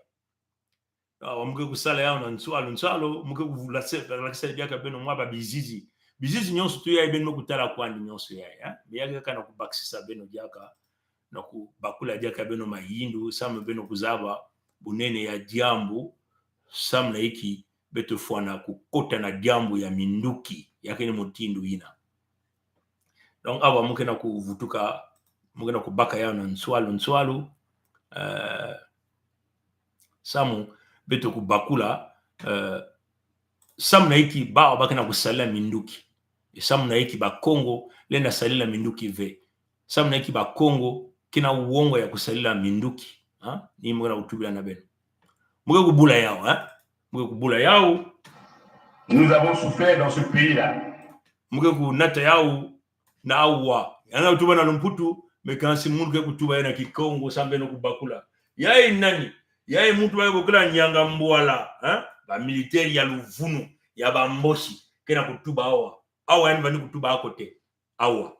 Awa, mu ke kusala yawu na nswalu, nswalu, mu ke kuvula se, lakisa diaka beno mwa ba bizizi. Bizizi nyonso tu yayi beno me kutala kwandi nyonso yayi, eh? Me ya ke kaka na kubakisisa beno diaka, na kubakula diaka beno mayindu, samu beno kuzaba bunene ya diambu, samu na inki beto fwana kukota na diambu ya minduki, ya kele mutindu ina. Donc, awa mu ke na kuvutuka, mu ke na kubaka yawu na nswalu, nswalu, eh, samu beto kubakula, eh, samu na inki bawu ba ke na kusalila minduki. E samu na inki Bakongo lenda salila minduki ve. Samu na inki Bakongo ke na wonga ya kusalila minduki. Ha? Ni mu ke na kutubila na beno. Mu ke kubula yawu, ha? Mu ke kubula yawu. Nous avons souffert dans ce pays-là. Mu ke kunata yawu na awa. Yandi ke tuba na lumputu, mais kansi mu ke kutuba yawu na Kikongo, samu beno kubakula. Yayi nani? Yayi muntu ba ke bokila Nyanga Mbwala, hein? Ba militaire ya luvunu, ya bambosi, ke na kutuba awa. Awa yandi bani kutuba ako te. Awa.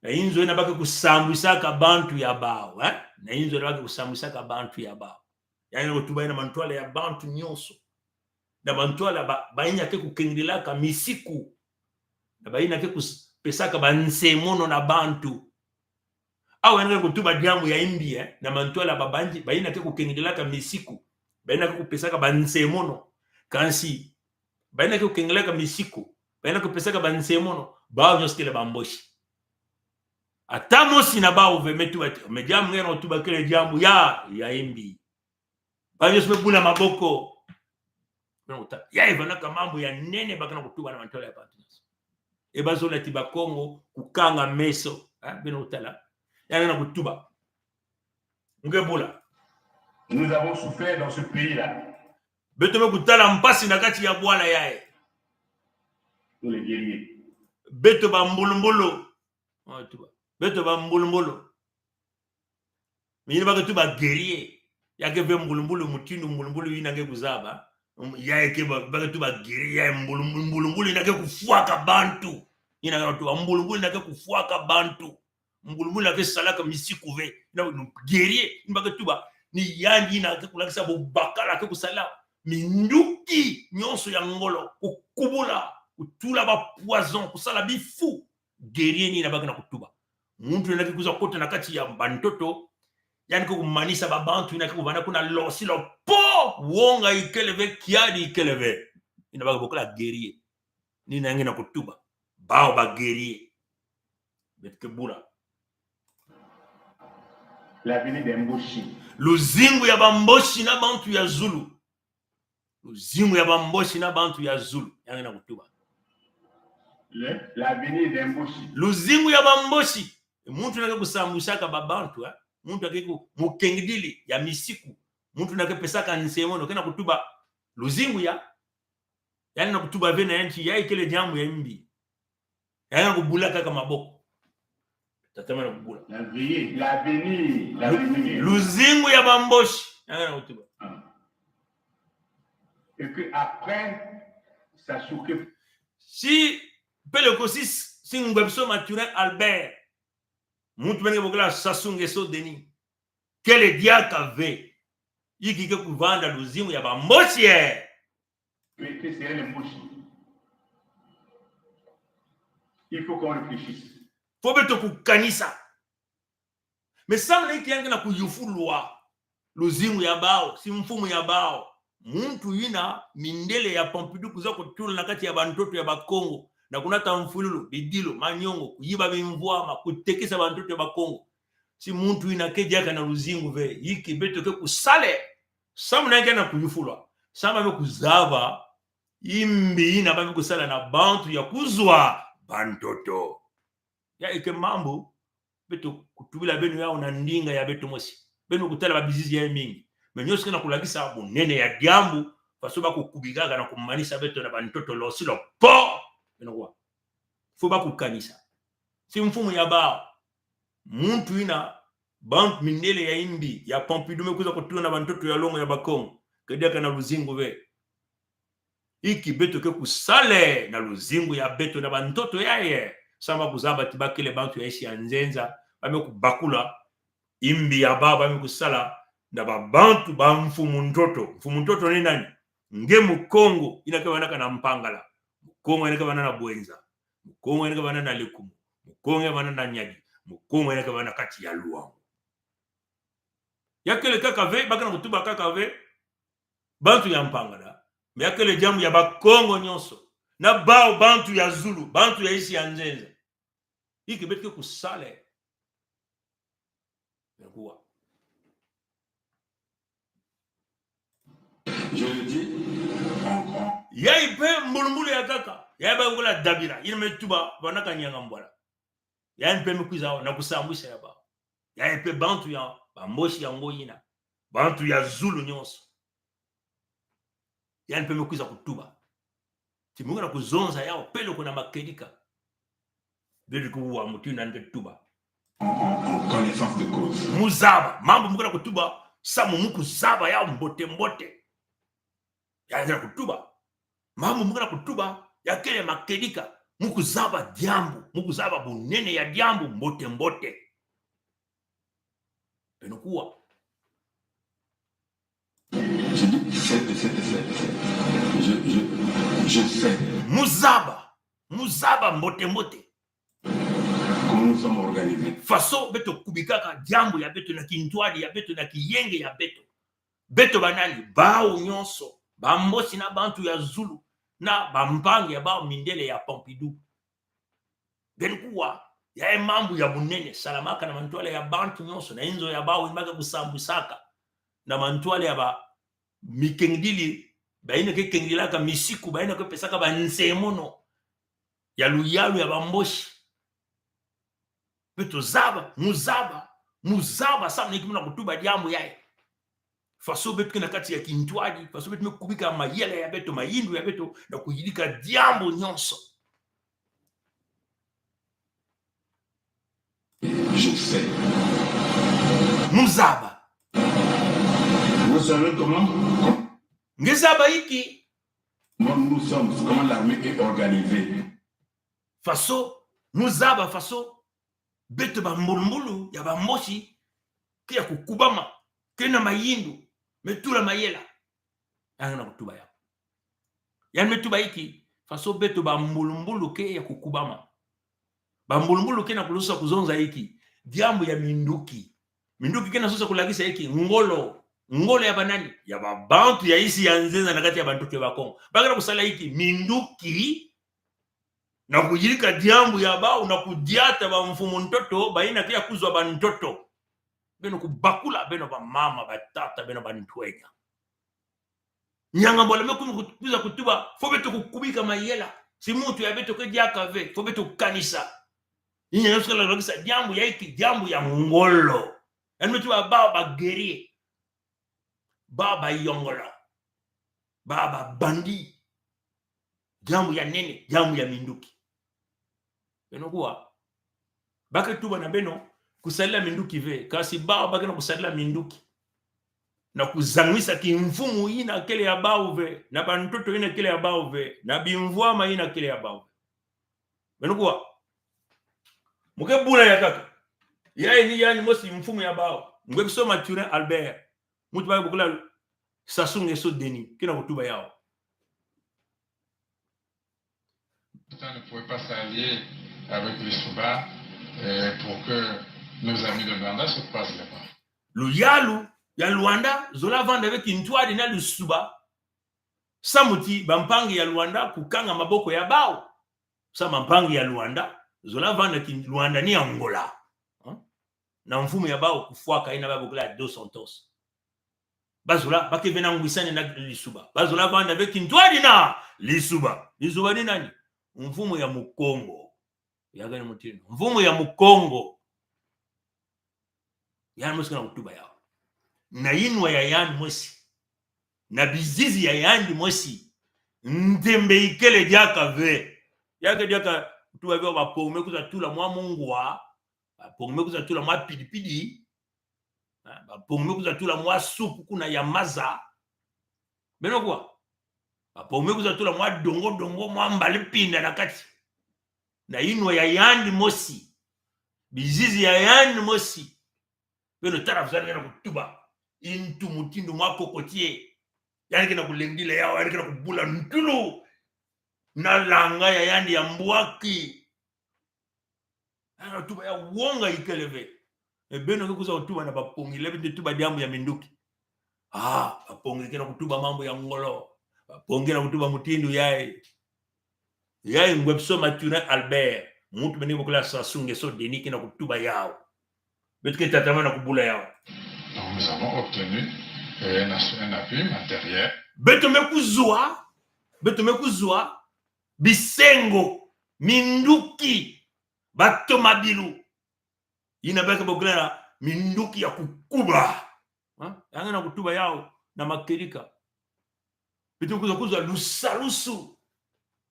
Na inzo ina ba ke kusambwisaka bantu ya bawu, eh? Na inzo ina ba ke kusambwisaka bantu ya bawu. Yandi kutuba ina mantwala ya bantu nyonso. Na mantwala ba, bayina ke kukengilaka misiku. Na bayina ke kus-, pesaka bansemono na bantu. Awa yandi kutuba diambu ya imbi, eh? Na mantwala ba banzi, bayina ke kukengilaka misiku. Bayina ke kupesaka bansemono. Kansi, bayina ke kukengilaka misiku. Bayina ke kupesaka bansemono. Bawu nyonso kele bambosi. Ata mosi na bawu ve me tuba ti, mais diambu nge na kutuba kele diambu ya, ya imbi. Bawu nyonso me bula maboko. Beno kutala. Yayi vandaka mambu ya nene ba ke na kutuba na mantwala ya bantu nyonso. E ba zola ti Bakongo kukanga meso. Ha? Beno kutala. Yandi na kutuba. Mu ke bula. Nous avons souffert dans ce pays-là. Beto me kutala mpasi na kati ya bwala yayi. Nous les guerriers. Beto bambulumbulu. Wa tuba. Beto bambulumbulu. Mais yina ba ke tuba guerrier. Ya ke ve mbulumbulu, mutindu mbulumbulu yina nge kuzaba. Um, yayi ke ba, ba ke tuba guerrier, yayi mbulumbulu, mbulumbulu yina ke kufwaka bantu. Yina nge tuba mbulumbulu yina ke kufwaka bantu. Mbulumbulu yina ke salaka misiku ve. Yina, guerrier, yina ba ke tuba, ni yandi yina ke kulakisa bubakala, ke kusala minduki nyonso ya ngolo, kukubula, kutula ba poison, kusala bifu. Guerrier ni yina ba ke na kutuba. Muntu yina ke kwiza kota na kati ya bantoto, yandi ke kumanisa babantu yina ke kuvanda kuna losilo po, wonga ikele ve, kiadi ikele ve. Yina ba ke bokila guerrier. Ni yina nge na kutuba. Bawu ba guerrier. Beto ke bula. L'avenir des Mbochi. Luzingu ya bambosi na bantu ya zulu. Luzingu ya bambosi na bantu ya zulu. Yandi na kutuba. Le, l'avenir des Mbochi. Luzingu ya bambosi. Muntu yina ke kusambwisaka babantu, eh? Muntu yina ke ku-, mukengidili ya misiku. Muntu yina ke pesaka nsemono, ke na kutuba. Luzingu ya. Yandi na kutuba ve na yandi ti, yayi kele diambu ya imbi. Yandi na kubula kaka maboko. Tatamana kugula. L'avenir, l'avenir, l'avenir. Luzingu ya ba Mbochi. Yanga na kutuba. Ah. Et que après, Sassou Nguesso. Si peleko si, si Nguesso Mathurin Albert, muntu mene bokila Sassou Nguesso Denis, kele diaka ve, yiki ke kuvanda luzingu ya ba Mbochi e. Que, que serait les Mbochi. Il faut qu'on réfléchisse. Faut beto kukanisa. Mais samu na yinki yandi ke na kuyufulwa luzingu ya bawu, si mfumu ya bawu, muntu yina mindele ya Pompidou kwiza kutula na kati ya bantoto ya Bakongo, na kunata mfululu, bidilu, manyongo, kuyiba bimvwama, kutekisa bantoto ya Bakongo. Si muntu yina ke diaka na luzingu ve, yiki beto ke kusala e. Samu na yandi ke na kuyufulwa. Samu ba me kuzaba yimbi yina ba me kusala na bantu ya kuzwa bantoto. Ya ike mambu beto kutubila beno yawu na ndinga ya beto mosi. Beno kutala babizizi ya mingi. Mais nyonso ke na kulakisa bunene ya diambu, faso ba kukubikaka na kumanisa beto na bantoto losilo po. Beno kuwa. Faut ba kukanisa. Si mfumu ya bawu, muntu yina, bantu mindele ya yimbi ya Pompidou me kwiza kutula na bantoto ya longo ya Bakongo, ke diaka na luzingu ve. Yiki beto ke kusala e na luzingu ya beto na bantoto yayi. Samu ba kuzaba ti ba kele bantu ya yisi ya nzenza, ba me kubakula yimbi ya bawu, ba me kusala na babantu ba mfumu ntoto. Mfumu ntoto ni nani? Nge Mukongo, yina ke vandaka na Mpangala. Mukongo yina ke vanda na Bouenza. Mukongo yina ke vanda na Lékoumou. Mukongo yina ke vanda na Niari. Mukongo yina ke vanda kati ya Loango. Ya kele kaka ve, ba ke na kutuba kaka ve bantu ya Mpangala, mais ya kele diambu ya Bakongo nyonso. Na bawu bantu ya zulu, bantu ya yisi ya nzenza. Yiki beto ke kusala e. Beno kuwa. Je le dis encore. Yayi mpe mbulumbulu ya nkaka, yayi ba ngula dabira, yina me tuba, bana kanyanga mbwala. Yandi mpe me kwiza na kusambwisa ya bawu. Yayi mpe bantu ya, ba Mbochi ya ngo yina. Bantu ya zulu nyonso. Yandi mpe me kwiza kutuba. Ti mu ke na kuzonza yawu peleko na makedika. Beri kuwa mutu yina nge tuba. En, en, en connaissance de cause. Mu zaba, mambu mu ke na kutuba, samu mu kuzaba yawu mbote mbote. Yandi ke na kutuba. Mambu mu ke na kutuba, ya kele makedika. Mu kuzaba diambu, mu kuzaba bunene ya diambu mbote mbote. Beno kuwa. Je dis, c'est, c'est, c'est, c'est, je, je, je sais. Mu zaba, mu zaba mbote mbote. Comment nous sommes organisés. Faso beto kubikaka diambu ya beto na kintwadi ya beto na kiyenge ya beto. Beto banani? Bawu nyonso. Ba Mbochi na bantu ya zulu. Na bampangi ya bawu mindele ya Pompidou. Beno kuwa, yayi mambu ya bunene, salamaka na mantwala ya bantu nyonso, na inzo ya bawu yina ba ke kusambwisaka. Na mantwala ya ba mikengidili, bayina ke kengidilaka misiku, bayina ke pesaka bansemono ya luyalu ya ba Mbochi. Beto zaba, mu zaba, mu zaba samu na yinki mu na kutuba diambu yayi. Faso beto ke na kati ya kintwadi, faso beto me kubika mayela ya beto, mayindu ya beto, na kuyidika diambu nyonso. Je sais. Mu zaba. Vous savez comment? Nge zaba yinki? Comment nous sommes, comment l'armée est organisée. Faso, mu zaba faso beto bambulumbulu ya ba Mbochi ke ya kukubama, ke na mayindu, me tula mayela. Yandi ke na kutuba yawu. Yandi me tuba yinki, faso beto bambulumbulu ke ya kukubama. Bambulumbulu ke na kusosa kuzonza yinki, diambu ya minduki. Minduki ke na sosa kulakisa yinki, ngolo. Ngolo ya banani? Ya ba bantu ya yisi ya nzenza na kati ya bantoto ya Bakongo. Ba ke na kusala yinki, minduki, na kuyidika diambu ya bawu, na kudiata bamfumu ntoto, bayina ke ya kuzwa bantoto. Beno kubakula, beno bamama, batata, beno bantwenya. Nyanga mbwala me kumi kut-, kwiza kutuba, faut beto kukubika mayela. Si muntu ya beto ke diaka ve, faut beto kukanisa. Ni nyanga sukala lakisa diambu ya yinki, diambu ya ngolo. Yandi me tuba bawu ba guerrier. Bawu bayongolo. Bawu ba bandit. Diambu ya nene, diambu ya minduki. Beno kuwa. Ba ke tuba na beno kusadila minduki ve, kasi bawu ba ke na kusadila minduki na kuzangwisa kimfumu ina kele ya bawu ve, na bantoto ina kele ya bawu ve, na bimvwama ina kele ya bawu ve. Beno kuwa. Mu ke bula ya kaka. Yayi ni yandi mosi mfumu ya bawu. Ngwe biso Mathurin Albert. Muntu ba ke bokila Sassou Nguesso Denis, ke na kutuba yawu. Pourtant, ne pouvait pas s'allier avec Lissouba, euh, pour que nos amis de Luanda se croisent les bras. Luyalu ya Luanda zola vanda ve kintwadi na Lissouba, samu ti bampangi ya Luanda kukanga maboko ya bawu. Sa bampangi ya Luanda zola vanda ki Luanda ni Angola. Hein? Na mfumu ya bawu kufwaka ina ba bokila Dos Santos. Ba zola, ba ke ve na ngwisani na Lissouba. Ba zola vanda ve kintwadi na Lissouba. Lissouba ni nani? Mfumu ya Mukongo. Ya kani mutindu. Mfumu ya Mukongo. Yandi mosi ke na kutuba yawu. Na yinwa ya yandi mosi, na bizizi ya yandi mosi, ntembe ikele diaka ve. Ya ke diaka kutuba ve, bampongi me kwiza tula mwa mungwa, bampongi me kwiza tula mwa pidi-pidi, ah, bampongi me kwiza tula mwa supu kuna ya maza. Beno kuwa. Bampongi me kwiza tula mwa dongo-dongo, mwa mbala mpinda na kati. Na yinwa ya yandi mosi, bizizi ya yandi mosi. Beno tala faso yandi ke na kutuba. Ntu mutindu mwa kokotie. Yandi ke na kulengila yawu, yandi ke na kubula ntulu na langa ya yandi ya mbwaki. Yandi ke na kutuba yawu, wonga ikele ve. E beno ke kwiza kutuba na bampongi, lebi nde tuba diambu ya minduki. Ah, bampongi ke na kutuba mambu ya ngolo. Bampongi ke na kutuba mutindu yayi. Yayi ngwe biso Mathurin Albert, muntu beno ke bokila Sassou Nguesso Denis ke na kutuba yawu. Beto ke tatamana kubula yawu. Donc nous avons obtenu, euh, un ass-, un appui matériel. Beto me kuzwa, beto me kuzwa bisengo, minduki, batomabilu. Yina ba ke bokila minduki ya kukuba. Ha? Yandi ke na kutuba yawu na makedika. Beto kwiza kuzwa lusalusu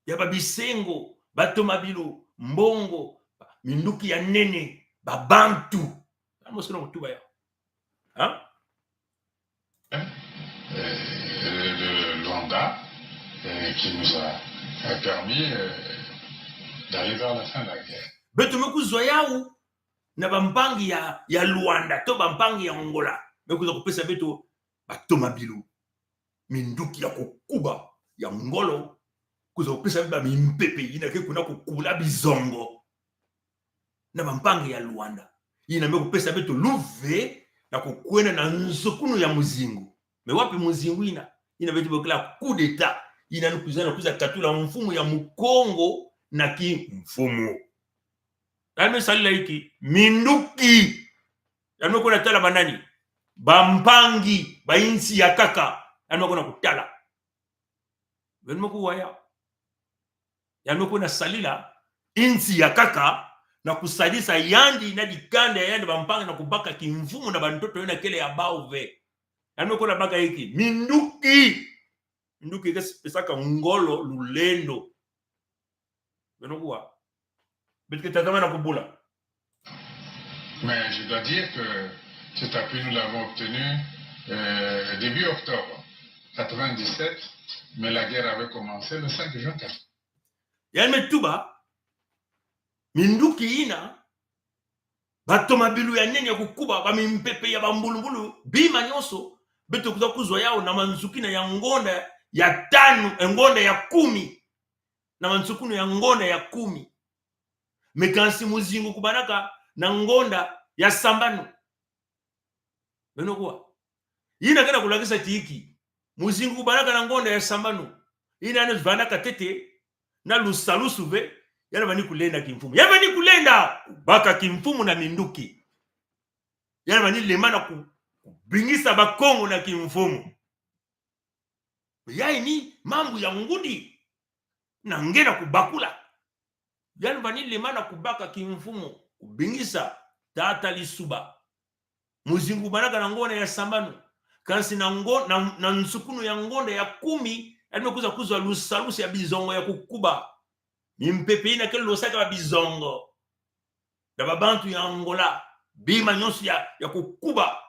ya babisengo, batomabilu, mbongo, minduki ya nene, babantu. Yandi mosi ke na kutuba yawu. Ha? Euh, de Luanda, euh, qui nous a, a permis, euh, d'aller vers la fin de la guerre. Beto me kuzwa yawu na bampangi ya, ya Luanda, to bampangi ya Angola. Me kwiza kupesa beto batomabilu, minduki ya kukuba ya ngolo, kwiza kupesa beto bamimpepe yina ke kwenda kukubula bizongo. Na bampangi ya Luanda. Yina me kupesa beto luve na kukwenda na nsukunu ya muzingu. Mais wapi muzingu yina? Yina beto bokila coup d'État. Yina ni kwiza na kwiza katula mfumu ya Mukongo na kimfumu. Yandi me salila inki? Minduki. Yandi me kwenda tala banani? Bampangi, ba insi ya nkaka. Yandi me kwenda kutala. Beno me kuwa yawu. Yandi me kwenda salila insi ya nkaka na kusadisa yandi na dikanda ya yandi bampangi na kubaka kimfumu na bantoto yina kele ya bawu ve. Yandi me kwenda baka inki? Minduki. Minduki ke pesaka ngolo, lulendo. Beno kuwa. Beto ke tatamana kubula. Mais je dois dire que cet appui, nous l'avons obtenu, euh, début octobre quatre-vingt-dix-sept, mais la guerre avait commencé le cinq juin quatre-vingt-dix-sept. Yandi me tuba, minduki yina, batomabilu ya nene ya kukuba, bamimpepe ya bambulumbulu, bima nyonso, beto kwiza kuzwa yawu na mansukina ya ngonda ya tanu, eh, ngonda ya kumi. Na mansukunu ya ngonda ya kumi. Mais kansi muzingu kubanaka na ngonda ya sambanu. Beno kuwa. Yina ke na kulakisa ti inki? Muzingu kubanaka na ngonda ya sambanu. Yina yandi vandaka ntete na lusalusu ve, yandi vandi kulenda kimfumu. Yandi vandi kulenda kubaka kimfumu na minduki. Yandi vandi lembana ku-, kubingisa Bakongo na kimfumu. Yayi ni mambu ya ngudi na nge na kubakula. Yandi vandi lembana kubaka kimfumu, kubingisa tata Lissouba. Muzingu kubanaka na ngonda ya sambanu. Kansi na ngo-, na, na nsukunu ya ngonda ya kumi, yandi me kwiza kuzwa lusalusu ya bizongo ya kukuba. Mimpepe yina ke losaka bizongo. na babantu ya Angola, bima nyonso ya, ya kukuba,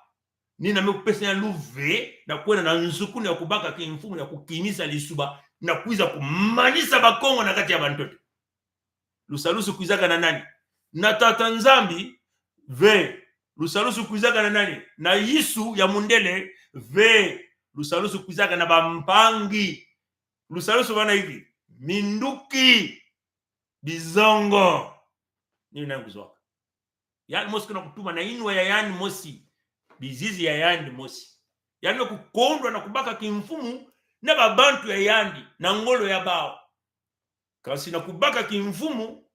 ni yina me kupesa ya luve, na kwenda na nsuku na ya kubaka kimfumu ya kukinisa lisuba, na kwiza kumanisa Bakongo na kati ya bantoto. Lusalusu kwizaka na nani? Na Tata Nzambi? Ve. Lusalusu kwizaka na nani? Na Yesu ya mundele? Ve. Lusalusu kwizaka na bampangi. Lusalusu bana hivi: minduki, bizongo. Ni yina kuzwaka. Yandi mosi ke na kutuma na inwa ya yandi mosi, bizizi ya yandi mosi. Yandi kukondwa na kubaka kimfumu na babantu ya yandi, na ngolo ya bawu. Kasi na kubaka kimfumu,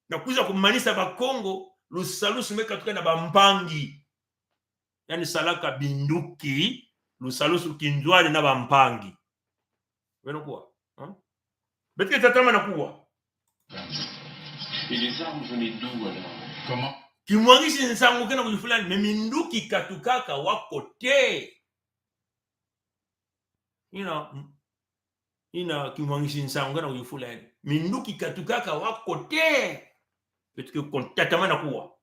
na kwiza kumanisa Bakongo, lusalusu me katuka na bampangi. Yandi salaka binduki, lusalusu kinzwali na bampangi. Weno kuwa, hein? Beto ke tatamana kuwa. Et les armes venaient d'où alors ? Comment ? Kimwangisi nsangu ke na kuyufula yandi, mais minduki katukaka wapi kote? Yina, yina kimwangisi nsangu ke na kuyufula yandi. Minduki katukaka wapi kote? Beto ke kon tatamana kuwa.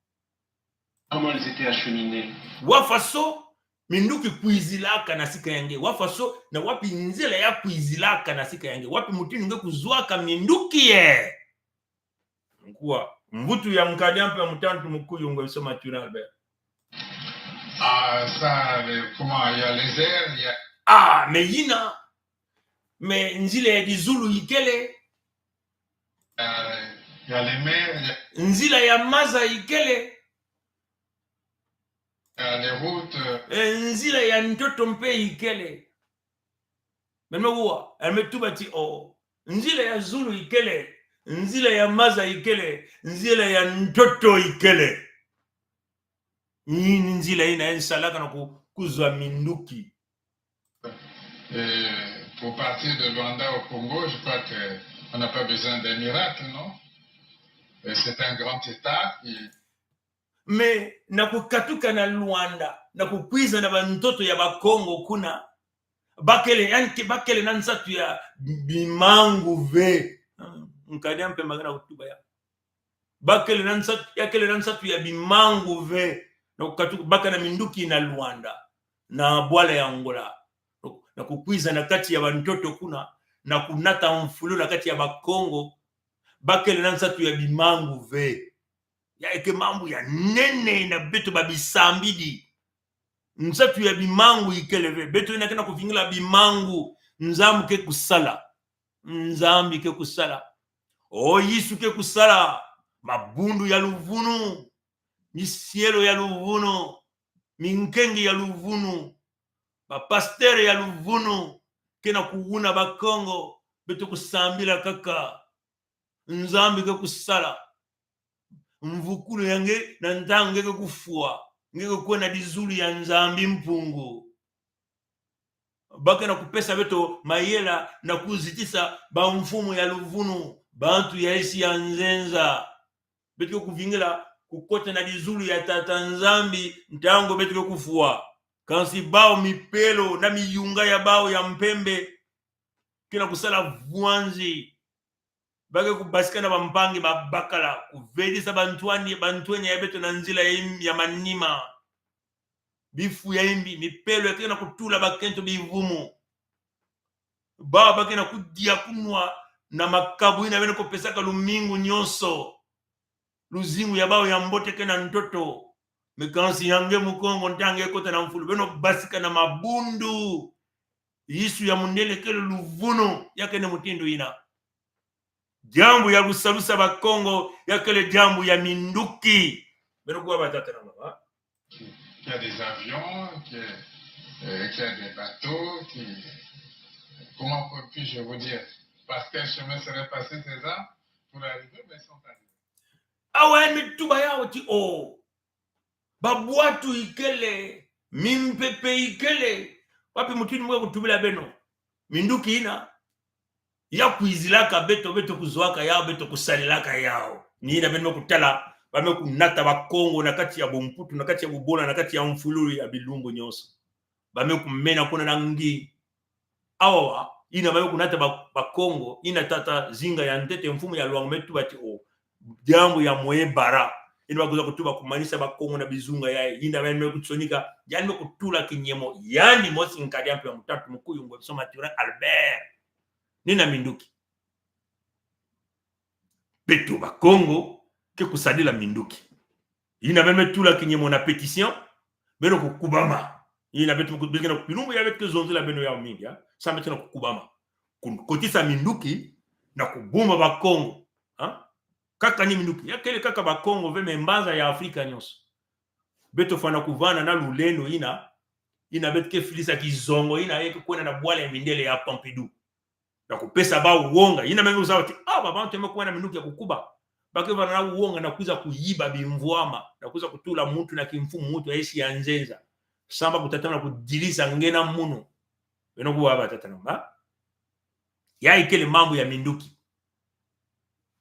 Comment elles étaient acheminées ? Wapi faso minduki kwizilaka na sika ya nge? Wapi faso, na wapi nzila ya kwizilaka na sika ya nge? Wapi mutindu nge kuzwaka minduki ye? Nkuwa, mvutu ya nkadi mpe ya mutantu mukuyu ngwe bisoma tuna Albert. Ah, ça, le, comment, il y a les airs, il y a... Ah, mais yina, mais nzila ya dizulu ikele. Euh, il y a les mers, il y a... Nzila ya maza ikele. Euh, les routes, euh... Eh, nzila ya ntoto mpe ikele. Beno me kuwa, beno me tuba ti, oh, nzila ya zulu ikele, nzila ya maza ikele, nzila ya ntoto ikele. Ni, ni nzila yina yandi salaka na ku-, kuzwa minduki. Euh, pour partir de Luanda au Congo, je crois que on n'a pas besoin d'un miracle, non ? Et c'est un grand État qui... Mais na kukatuka na Luanda, na kukwiza na bantoto ya Bakongo kuna, bakele, yandi ke-, bakele na nsatu ya bimangu ve. Nkadi ya Mpemba ke na kutuba ya. Bakele na nsatu, ya kele na nsatu ya bimangu ve. Na kukatu-, baka na minduki na Luanda, na bwala ya Angola. Na kukwiza na kati ya bantoto kuna, na kunata mfulu na kati ya Bakongo, bakele na nsatu ya bimangu ve. Ya, eke mambu ya nene na beto babisambidi. Nsatu ya bimangu ikele ve. Beto yina ke na kuvingila bimangu. Nzambi ke kusala. Nzambi ke kusala. O Yesu ke kusala. Mabundu ya luvunu. Misielo ya luvunu. Minkengi ya luvunu. Bapastere ya luvunu ke na kuwuna Bakongo. Beto kusambila kaka. Nzambi ke kusala. Mvukulu ya nge na ntangu nge ke kufwa, nge ke kwenda dizulu ya Nzambi Mpungu. Ba ke na kupesa beto mayela na kuzitisa bamfumu ya luvunu, bantu ya esi ya nzenza. Beto ke kuvingila kukota na dizulu ya Tata Nzambi ntangu beto ke kufwa. Kansi bawu mipelo na miyunga ya bawu ya mpembe ke na kusala vwanzi. Ba ke kubasika na bampangi babakala, kuvedisa bantwenya, bantwenya ya beto na nzila ya im-, ya manima. Bifu ya imbi, mipelo ya ke na kutula bakento bivumu. Bawu ba ke na kudia kunwa na makabu yina beno ke pesaka lumingu nyonso. Luzingu ya bawu ya mbote ke na ntoto. Mais kansi ya nge Mukongo, ntangu nge kota na mfulu, beno basika na mabundu. Yesu ya mundele kele luvunu, ya kene mutindu yina. Diambu ya lusalusa Bakongo, ya kele diambu ya minduki. Beno kuwa batata na mama. Qu'il y a des avions, que, euh, qu'il y a des bateaux, qui, comment puis-je vous dire, par quel chemin seraient passés ces armes pour arriver, mais ils sont arrivés. Awa, yandi me tuba yawu ti, oh, babwatu ikele, mimpepe ikele, wapi mutindu mwe kutubila beno? Minduki yina ya kwizilaka beto, beto kuzwaka yawu, beto kusalilaka yawu. Ni yina beno kutala, ba me kunata Bakongo na kati ya bumputu, na kati ya bubola, na kati ya mfululu ya bilumbu nyonso. Ba me kumena kuna na ngi. Awa, yina ba me kunata ba, Bakongo, yina tata Zinga ya ntete, mfumu ya Luango me tuba ti, oh, diambu ya mwe bara. Yina bakwiza kutuba kumanisa Bakongo na bizunga yayi. Yina beno me kusonika, yandi me kutula kinyemo, yandi mosi nkadi ya mpe ya mutatu, mukuyu Ngwebiso Mathurin Albert. Ni na minduki. Beto Bakongo ke kusadila minduki. Yina beno me tula kinyemo na pétition, beno kukubama. Yina beto, beto ke na bilumbu ya beto ke zonzela beno ya mingi, ha? Samu beto ke na kukubama. Kun-, kotisa minduki na kubumba Bakongo. Ha? Kaka ni minduki. Ya kele kaka Bakongo ve, mais mbanza ya Afrika nyonso. Beto fwana kuvanda na lulendo yina, yina beto ke filisa kizongo yina ye ke kwenda na bwala ya mindele ya Pompidou. Na kupesa bawu wonga. Yina me nge kuzaba ti, ah, ba bantu ya me kuwa na minduki ya kukuba. Ba ke vanda na wonga na kwiza kuyiba bimvwama. Na kwiza kutula muntu na kimfumu, muntu ya esi ya nzenza. Samu ba kutatamana kudilisa nge na munu. Beno kuwa batata na mama. Yayi kele mambu ya minduki.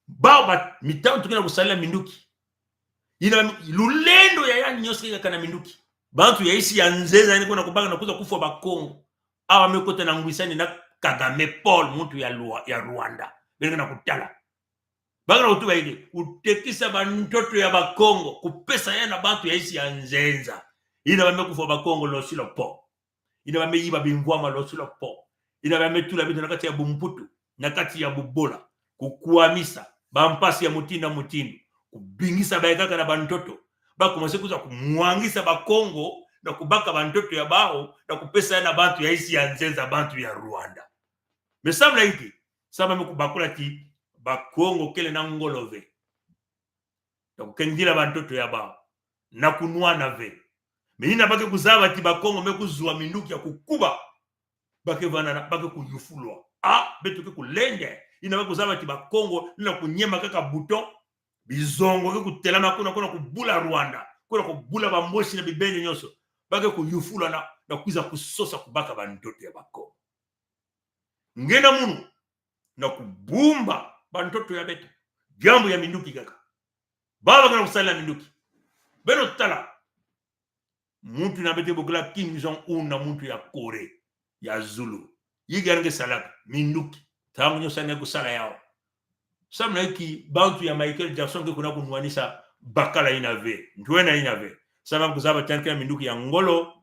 Bawu ba mitantu ke na kusadila minduki. Yina lulendo ya yandi nyonso ke kaka na minduki. Bantu ya esi ya nzenza yandi kwenda kubaka na kwiza kufwa Bakongo. Awa me kota na ngwisani na Kagame Paul, muntu ya Lwa-, ya Rwanda. Beno ke na kutala. Ba ke na kutuba yeke, kutekisa bantoto ya Bakongo, kupesa ya na bantu ya esi ya nzenza. Yina ba me kufwa Bakongo losilo po. Yina ba me yiba bimvwama losilo po. Yina ba me tula beto na kati ya bumputu, na kati ya bubola, kukwamisa, bampasi ya mutindu na mutindu, kubingisa baye kaka na bantoto, ba commencer kwiza kumwangisa Bakongo, na kubaka bantoto ya bawu, na kupesa ya na bantu ya esi ya nzenza, bantu ya Rwanda. Mais samu na inki? Samu ba me kubakula ti Bakongo kele na ngolo ve. Na kukengila bantoto ya bawu. Na kunwana ve. Mais yina ba ke kuzaba ti Bakongo me kuzwa minduki ya kukuba. Ba ke vanda na, ba ke kuyufulwa. Ah, beto ke kulenda. Yina ba ke kuzaba ti Bakongo, na kunyema kaka bouton. Bizongo ke kutelama kuna, kuna kubula Rwanda. Kuna kubula Bamboshi na bibeni nyonso. Ba ke kuyufulwa na, na kwiza kusosa kubaka bantoto ya Bakongo. Nge na munu, na kubumba bantoto ya beto. Diambu ya minduki kaka. Bawu ba ke na kusadila minduki. Beno tala. Muntu yina beto ke bokila Kim Jong-un na muntu ya Corée ya Zulu. Yinki yandi ke salaka? Minduki. Ntangu nyonso yandi ke kusala yawu. Samu na inki bantu ya Michael Jackson ke kwenda kunwanisa bakala yina ve, ntwenya yina ve? Samu ba kuzaba ti yandi ke na minduki ya ngolo,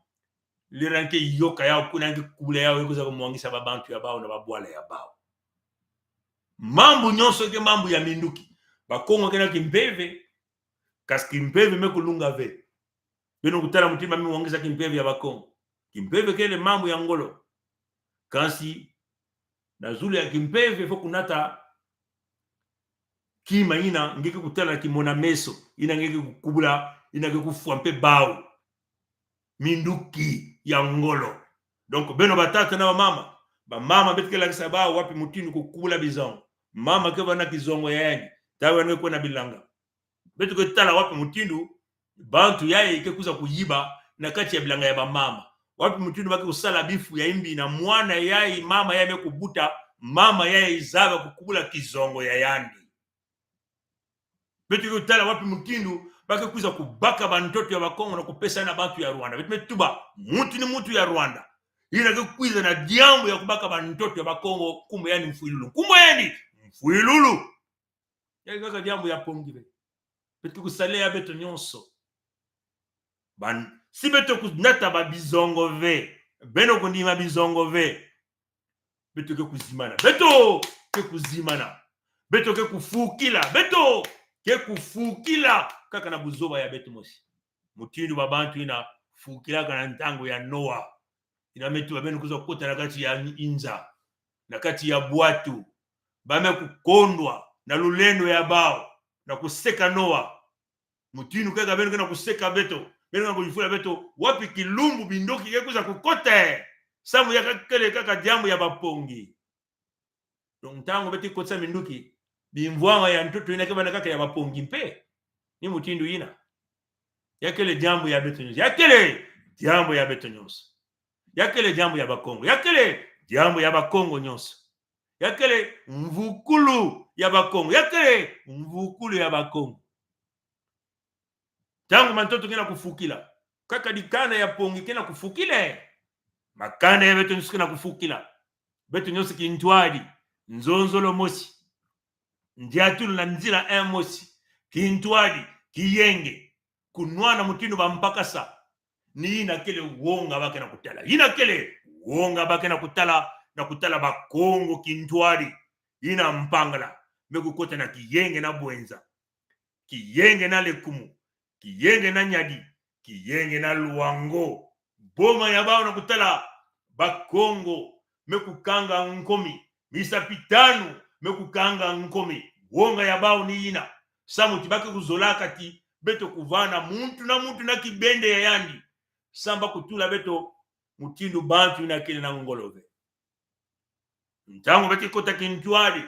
lera yandi ke yoka yawu, kuna yandi ke kubula yawu, ye kwiza kumwangisa ba bantu ya bawu na babwala ya bawu. Mambu nyonso ke mambu ya minduki. Bakongo ke na kimpeve, kasi kimpeve me kulunga ve. Beno kutala mutindu ba me mwangisa kimpeve ya Bakongo. Kimpeve kele mambu ya ngolo. Kasi na zulu ya kimpeve faut kunata kima yina nge ke kutala na kimona-meso, yina nge ke kukubula, yina ke kufwa mpe bawu. Minduki ya ngolo. Donc, beno batata na bamama, bamama beto ke lakisa bawu wapi mutindu kukubula bizongo. Mama ke vanda na kizongo ya yandi, ntangu yandi ke kwenda bilanga. Beto ke tala wapi mutindu bantu yayi ke kwiza kuyiba na kati ya bilanga ya bamama. Wapi mutindu ba ke kusala bifu ya imbi na mwana yayi, mama yayi me kubuta, mama yayi zaba kukubula kizongo ya yandi. Beto ke tala wapi mutindu ba ke kwiza kubaka bantoto ya Bakongo na kupesa na bantu ya Rwanda. Beto me tuba, muntu ni muntu ya Rwanda yina ke kwiza na diambu ya kubaka bantoto ya Bakongo, nkumbu ya yandi Mfwilulu. Nkumbu ya yandi Mfwilulu. Ya kaka diambu ya pongi ve. Beto ke kusalela ya beto nyonso. Ban-, si beto kunata ba bizongo ve, beno kundima bizongo ve, beto ke kuzimbana. Beto ke kuzimbana. Beto ke kufukila. Beto ke kufukila. Kaka na buzoba ya beto mosi. Mutindu ba bantu yina fukilaka na ntangu ya Noa. Yina me tuba beno kwiza kukota na kati ya inza, na kati ya bwatu, ba me kukondwa na lulendo ya bawu, na kuseka Noa. Mutindu kaka beno ke na kuseka beto, beno ke na kuyufula beto, wapi kilumbu bindoki ke kwiza kukota? Samu ya kele kaka diambu ya bapongi. Donc, ntangu beto kotisa minduki, bimvwama ya ntoto yina ke bana kaka ya bapongi mpe. Ni mutindu yina. Ya kele diambu ya beto nyonso. Ya kele diambu ya beto nyonso. Ya kele diambu ya Bakongo. Ya kele diambu ya Bakongo nyonso. Ya kele mvukulu ya Bakongo. Ya kele mvukulu ya Bakongo. Ntangu mantoto ke na kufukila, kaka dikanda ya pongi ke na kufukila. Makanda ya beto nyonso ke na kufukila. Beto nyonso kintwadi, nzonzolo mosi, ndiatulu na nzila mosi, kintwadi, kiyenge, kunwana mutindu bampakasa. Ni yina kele wonga ba ke na kutala. Yina kele wonga ba ke na kutala, na kutala Bakongo kintwadi. Yina Mpangala me kukota na kiyenge na Bouenza, kiyenge na Lékoumou, kiyenge na Niari, kiyenge na Loango. Boma ya bawu na kutala Bakongo me kukanga nkomi, misapi tanu me kukanga nkomi. Wonga ya bawu ni yina. Samu ti ba ke kuzolaka ti beto kuvana muntu na muntu na kibende ya yandi. Samu ba kutula beto mutindu bantu yina kele na ngolo ve. Ntangu beto ke kota kintwadi,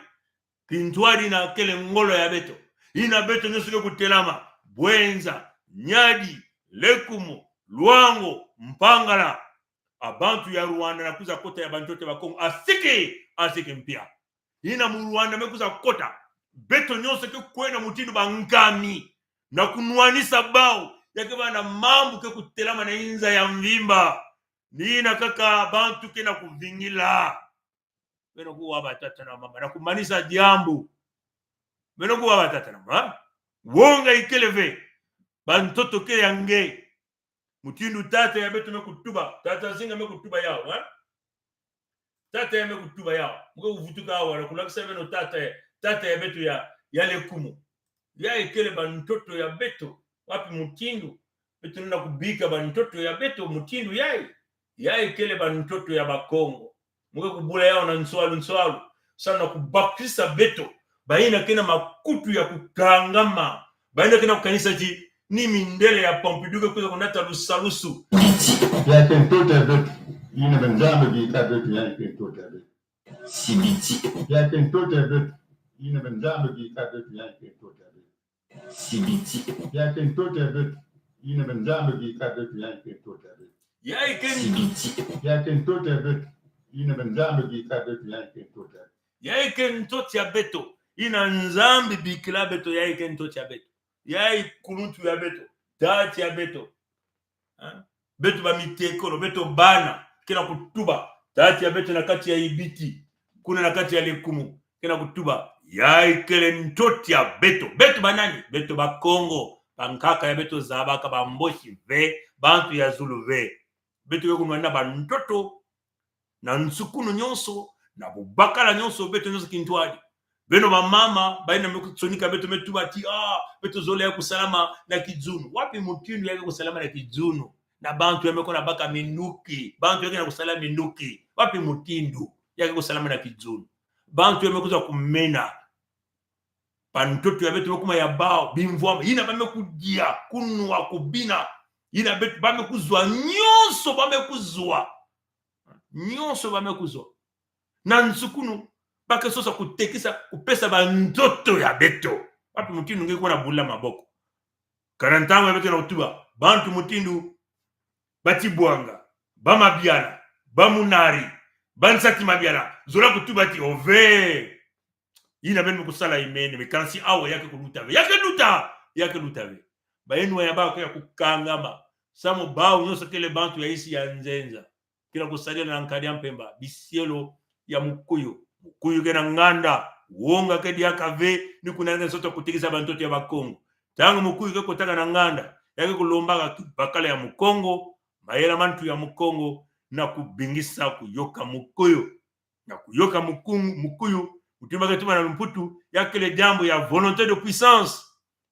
kintwadi yina kele ngolo ya beto. Yina beto nyonso ke kutelama, Bouenza, Niari, Lékoumou, Loango, Mpangala. A bantu ya Rwanda na kwiza kota ya bantoto ya Bakongo, asiki, asiki mpia. Yina mu-Rwanda me kwiza kota. Beto nyonso ke kwenda mutindu bankami na kunwanisa bawu. Ya ke bâ na mambu ke kutelama na nza ya mvimba. Ni yina kaka bantu ke na kuvingila. Beno kuwa batata na mama, na kumanisa diambu. Beno kuwa batata na mama. Wonga ikele ve. Bantoto ke ya nge. Mutindu tata ya beto me kutuba. Tata Nzinga me kutuba yawu, eh? Tata ya me kutuba yawu. Mu ke kuvutuka awa, na kulakisa beno tata ya, tata ya beto ya, ya Lékoumou. Ya ikele bantoto ya beto. Wapi mutindu beto na kubika bantoto ya beto mutindu yayi? Ya ikele bantoto ya Bakongo. Mu ke kubula yawu na nswalu nswalu. Samu na kubakisa beto. Bayina ke na makutu ya kukangama. Bayina ke na kukanisa ti ni mindele ya Pompidou ke kwiza kunata lusalusu. Ya ke ntoto ya beto. Yina banzambi bika beto, ya ke ntoto ya beto. Sibiti. Ya ke ntoto ya beto. Yina banzambi bika beto, ya ke ntoto ya beto. Sibiti. Ya ke ntoto ya beto. Yina banzambi bika beto, ya ke ntoto ya beto. Ya ke n- Sibiti. Ya ke ntoto ya beto. Yina banzambi bika beto, ya ke ntoto ya beto. Ya ke ntoto ya beto. Yina Nzambi bikila beto, ya ke ntoto ya beto. Ya kuluntu ya beto. Tata ya beto. Hein? Beto bamitekolo, beto bana, ke na kutuba. Tata ya beto na kati ya Sibiti, kuna na kati ya Lékoumou, ke na kutuba. Ya ikele ntoto ya beto. Beto banani? Beto Bakongo. Bankaka ya beto zabaka, Bamboshi ve, bantu ya zulu ve. Beto ke kunwanina bantoto na nsukunu nyonso, na bubakala nyonso, beto nyonso kintwadi. Beno bamama, bayina me kusonika beto me tuba ti, ah, beto zolele kusalama na kidzunu. Wapi mutindu ya ke kusalama na kidzunu? Na bantu ya me kona baka minduki, bantu ya ke na kusala minduki. Wapi mutindu ya ke kusalama na kidzunu? Bantu ya me kwiza kumena. Bantoto ya beto me kuma ya bawu, bimvwama. Yina ba me kudia, kunwa, kubina. Yina beto, ba me kuzwa, nyonso ba me kuzwa. Nyonso ba me kuzwa. Na nsukunu, ba ke sosa kutekisa, kupesa bantoto ya beto. Wapi mutindu nge ke na bula maboko? Kana ntangu ya beto na kutuba, bantu mutindu ba Tibwanga, ba Mabiala, ba Munari, ba Nsati Mabiala, zola kutuba ti ove. Yina beno kusala imene, mais kansi awa ya ke kuluta ve. Ya ke luta, ya ke luta ve. Bayinwa ya bawu ke ya kukangama. Samu bawu nyonso kele bantu ya insi ya nzenza. Ke na kusadila na nkadi ya mpemba, bisielo ya mukuyu. Mukuyu ke na nganda, wonga ke diaka ve, ni kuna nge soto kutekisa bantoto ya Bakongo. Ntangu mukuyu ke kotaka na nganda, ya ke kulombaka kibakala ya Mukongo, mayela ma ntu ya Mukongo, na kubingisa kuyoka mukuyu. Na kuyoka mukungu-, mukuyu, mutindu ba ke tuba na lumputu, ya kele diambu ya volonté de puissance.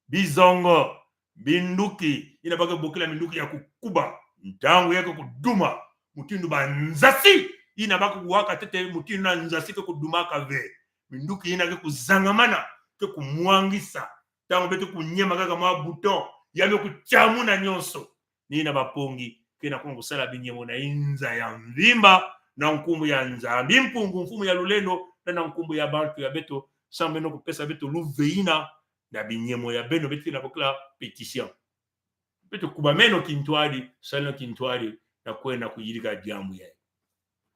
Bizongo, minduki, yina ba ke bokila minduki ya kukuba. Ntangu ya ke kuduma, mutindu banzasi, yina ba ke kuwaka ntete mutindu na nzasi ke kudumaka ve. Minduki yina ke kuzangamana, ke kumwangisa. Ntangu beto kunyema kaka mwa bouton, ya me kutiamuna nyonso. Ni yina bampangi ke na kwiza kusala binyemo na nza ya mvimba, na nkumbu ya Nzambi Mpungu, mfumu ya lulendo, na, na nkumbu ya bantu ya beto, samu beno kupesa beto luve yina, na binyemo ya beno beto ke na bokila pétition. Beto kubameno kintwadi, saleno kintwadi, na kwenda kuyidika diambu yayi.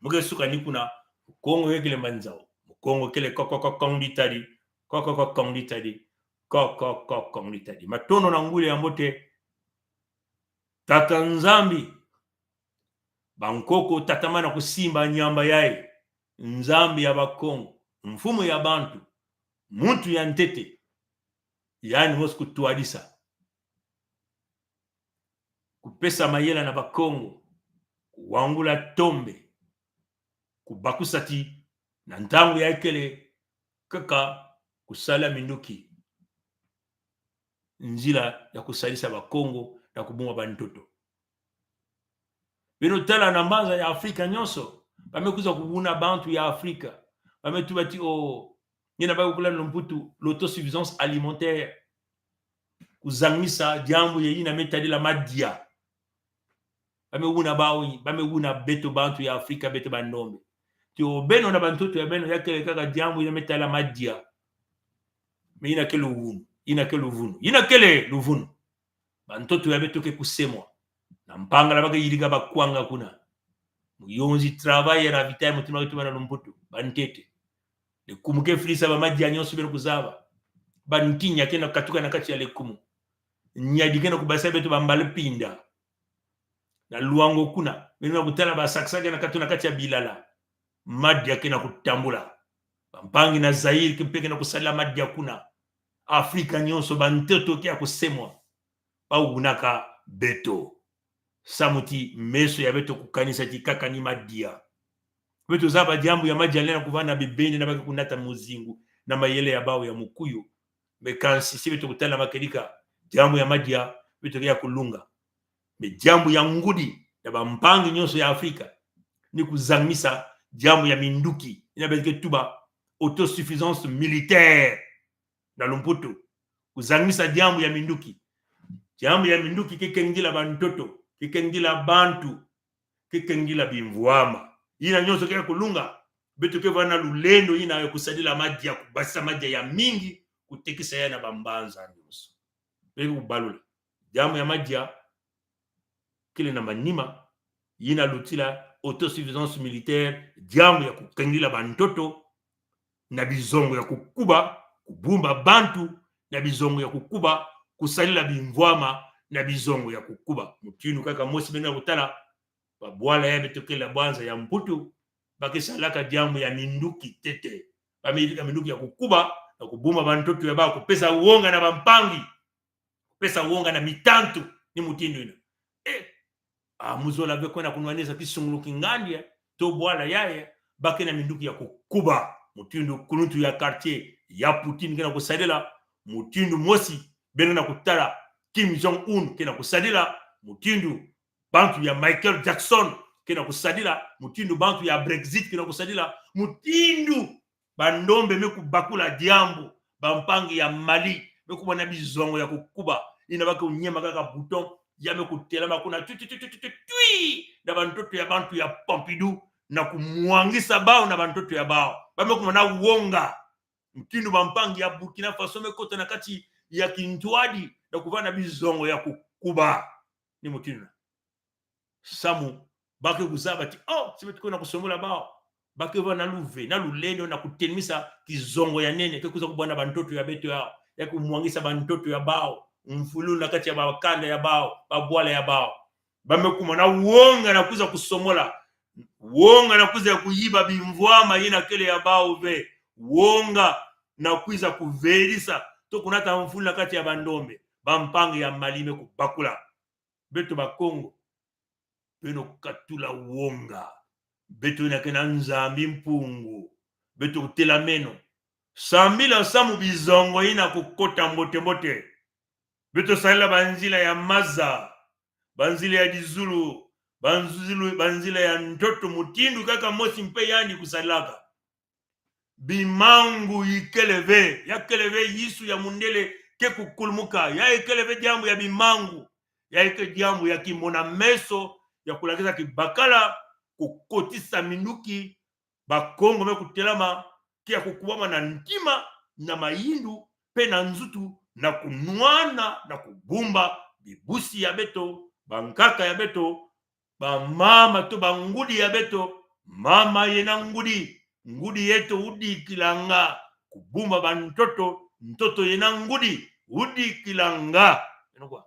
Mu ke suka ni kuna, Mukongo ke kele manzau. Mukongo kele ko, ko, ko, kong ditadi. Ko, ko, ko, kong ditadi. Ko, ko, ko, kong ditadi. Matondo na nguli ya mbote. Tata Nzambi. Bankoko tatamana kusimba nyamba yayi. Nzambi ya Bakongo. Mfumu ya bantu. Muntu ya ntete. Yandi mosi kutwadisa. kupesa mayela na Bakongo, kuwangula tombe, kubakusa ti na ntangu ya kele kaka kusala minduki, nzila ya kusalisa Bakongo na kubunga bantoto. Beno tala na mbanza ya Afrika nyonso, ba me kwiza kuwuna bantu ya Afrika, ba me tuba ti o, yina ba kukula na lumputu, l'autosuffisance alimentaire. Kuzangimisa diambu ye yina me tadila madia. Ba me wuna bawu, ba me wuna beto bantu ya Afrika, beto bandombe. Ti o beno na bantoto ya beno ya kele kaka diambu yina me tadila madia. Mais yina kele luvunu, yina kele luvunu, yina kele luvunu. Bantoto ya beto ke kusemwa. Na Mpangala ba ke yirika bakwanga kuna. Muyonzi travail ya ravitaillement, mutindu ke tuba na lumputu. Bantete. Lekumu ke filisa bamadia nyonso beno kuzaba. Bantinya ke na katuka na kati ya lekumu. Nyadi ke na kubasa beto bambala pinda. Na Luango kuna, beno na kutala basakasa ke na katuka na kati ya bilala. Madia ke na kutambula. Bampangi na Zaïre ke mpe ke na kusadila madia kuna. Afrika nyonso bantoto ke ya kusemwa. Ba wunaka beto. Samu ti meso ya beto kukanisa ti kaka ni madia. Beto zaba diambu ya madia lenda kuvana bibeni na ba ke kunata muzingu na mayele ya bawu ya mukuyu. Mais kansi si beto kutala makedika, diambu ya madia beto ke ya kulunga. Mais diambu ya ngudi na bampangi nyonso ya Afrika ni kuzangimisa diambu ya minduki, yina beto ke tuba autosuffisance militaire na lumputu. Kuzangimisa diambu ya minduki. Diambu ya minduki ke kengidila bantoto, ke kengidila bantu, ke kengidila bimvwama. Yina nyonso ke ya kulunga, beto ke vana lulendo yina ya kusadila madia, kubasa madia ya mingi, kutekisa ya na bambanza nyonso. Beto kubalula. Diambu ya madia kele na manima, yina lutila autosuffisance militaire, diambu ya kukengidila bantoto na bizongo ya kukuba, kubumba bantu na bizongo ya kukuba, kusadila bimvwama na bizongo ya kukuba. Mutindu kaka mosi beno na kutala, babwala ya beto kele bwanza ya Mputu, ba ke salaka diambu ya minduki ntete. Ba me yirika minduki ya kukuba, na kubumba bantoto ya bawu, kupesa wonga na bampangi, kupesa wonga na mitantu, ni mutindu yina. Eh, ah, muzola ve kwenda kunwanisa kisungulu ki ngandi ya, to bwala yayi, ba ke na minduki ya kukuba. Mutindu kuluntu ya quartier ya Poutine ke na kusadila, mutindu mosi beno na kutala Kim Jong-un ke na kusadila, mutindu bantu ya Michael Jackson ke na kusadila, mutindu bantu ya Brexit ke na kusadila, mutindu bandombe me kubakula diambu, bampangi ya Mali, me kubwa na bizongo ya kukuba, yina ba ke kunyema kaka bouton, ya me kutelama kuna tui, tui, tui, na bantoto ya bantu ya Pompidou, na kumwangisa bawu na bantoto ya bawu. Ba me kumona wonga. Mutindu bampangi ya Burkina Faso me kota na kati ya kintwadi, na kuvana bizongo ya kukuba. Ni mutindu yina. Samu ba ke kuzaba ti, oh, si beto kwenda kusomola bawu, ba ke vana luve na lulendo na kutelemisa kizongo ya nene ke kwiza kubwa na bantoto ya beto yawu, ya kumwangisa bantoto ya bawu mfululu na kati ya bakanda ya bawu, babwala ya bawu. Ba me kumona wonga na kwiza kusomola, wonga na kwiza kuyiba bimvwama yina kele ya bawu ve, wonga na kwiza kuvelisa, to kunata mfululu na kati ya bandombe, bampangi ya Mali me kubakula. Beto Bakongo, beno katula wonga. Beto yina ke na Nzambi Mpungu, beto kutelameno. Sambila samu bizongo yina kukota mbote-mbote. Beto sadila banzila ya maza, banzila ya dizulu, banzulu, banzila ya ntoto, mutindu kaka mosi mpe yandi kusadilaka. Bimangu yikele ve, ya kele ve yisu ya mundele ke kukulumuka, ya kele ve diambu ya bimangu, ya kele diambu ya kimona-meso, ya kulakisa kibakala, kukotisa minduki, Bakongo me kutelama, ke ya kukubama na ntima, na mayindu, mpe na nzutu, na kunwana, na kubumba bibusi ya beto, bankaka ya beto, bamama to bangudi ya beto, mama yena ngudi, ngudi yeto wudikilanga, kubumba bantoto, ntoto yena ngudi, wudikilanga. Eno kwa.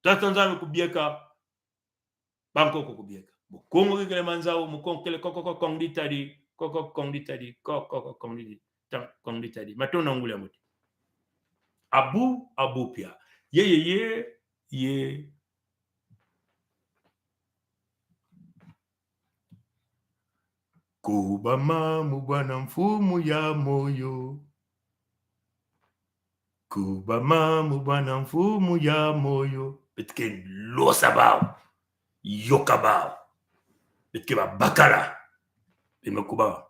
Tata Nzambi kubieka, bankoko kubieka. Mukongo kikele manzau, Mukongo kele ko, ko, ko, kong ditadi, ko, ko, kong ditadi, ko, ko, ko, kong di, ta, kong ditadi. Matondo nguli ya mbote. Abu, abu pia. Ye, ye, ye, ye. Kubama mubana mfumu ya moyo. Kubama mubana mfumu ya moyo. Bit kenglo sabao. Yokabao. Bit kebabakara. Bime kuba.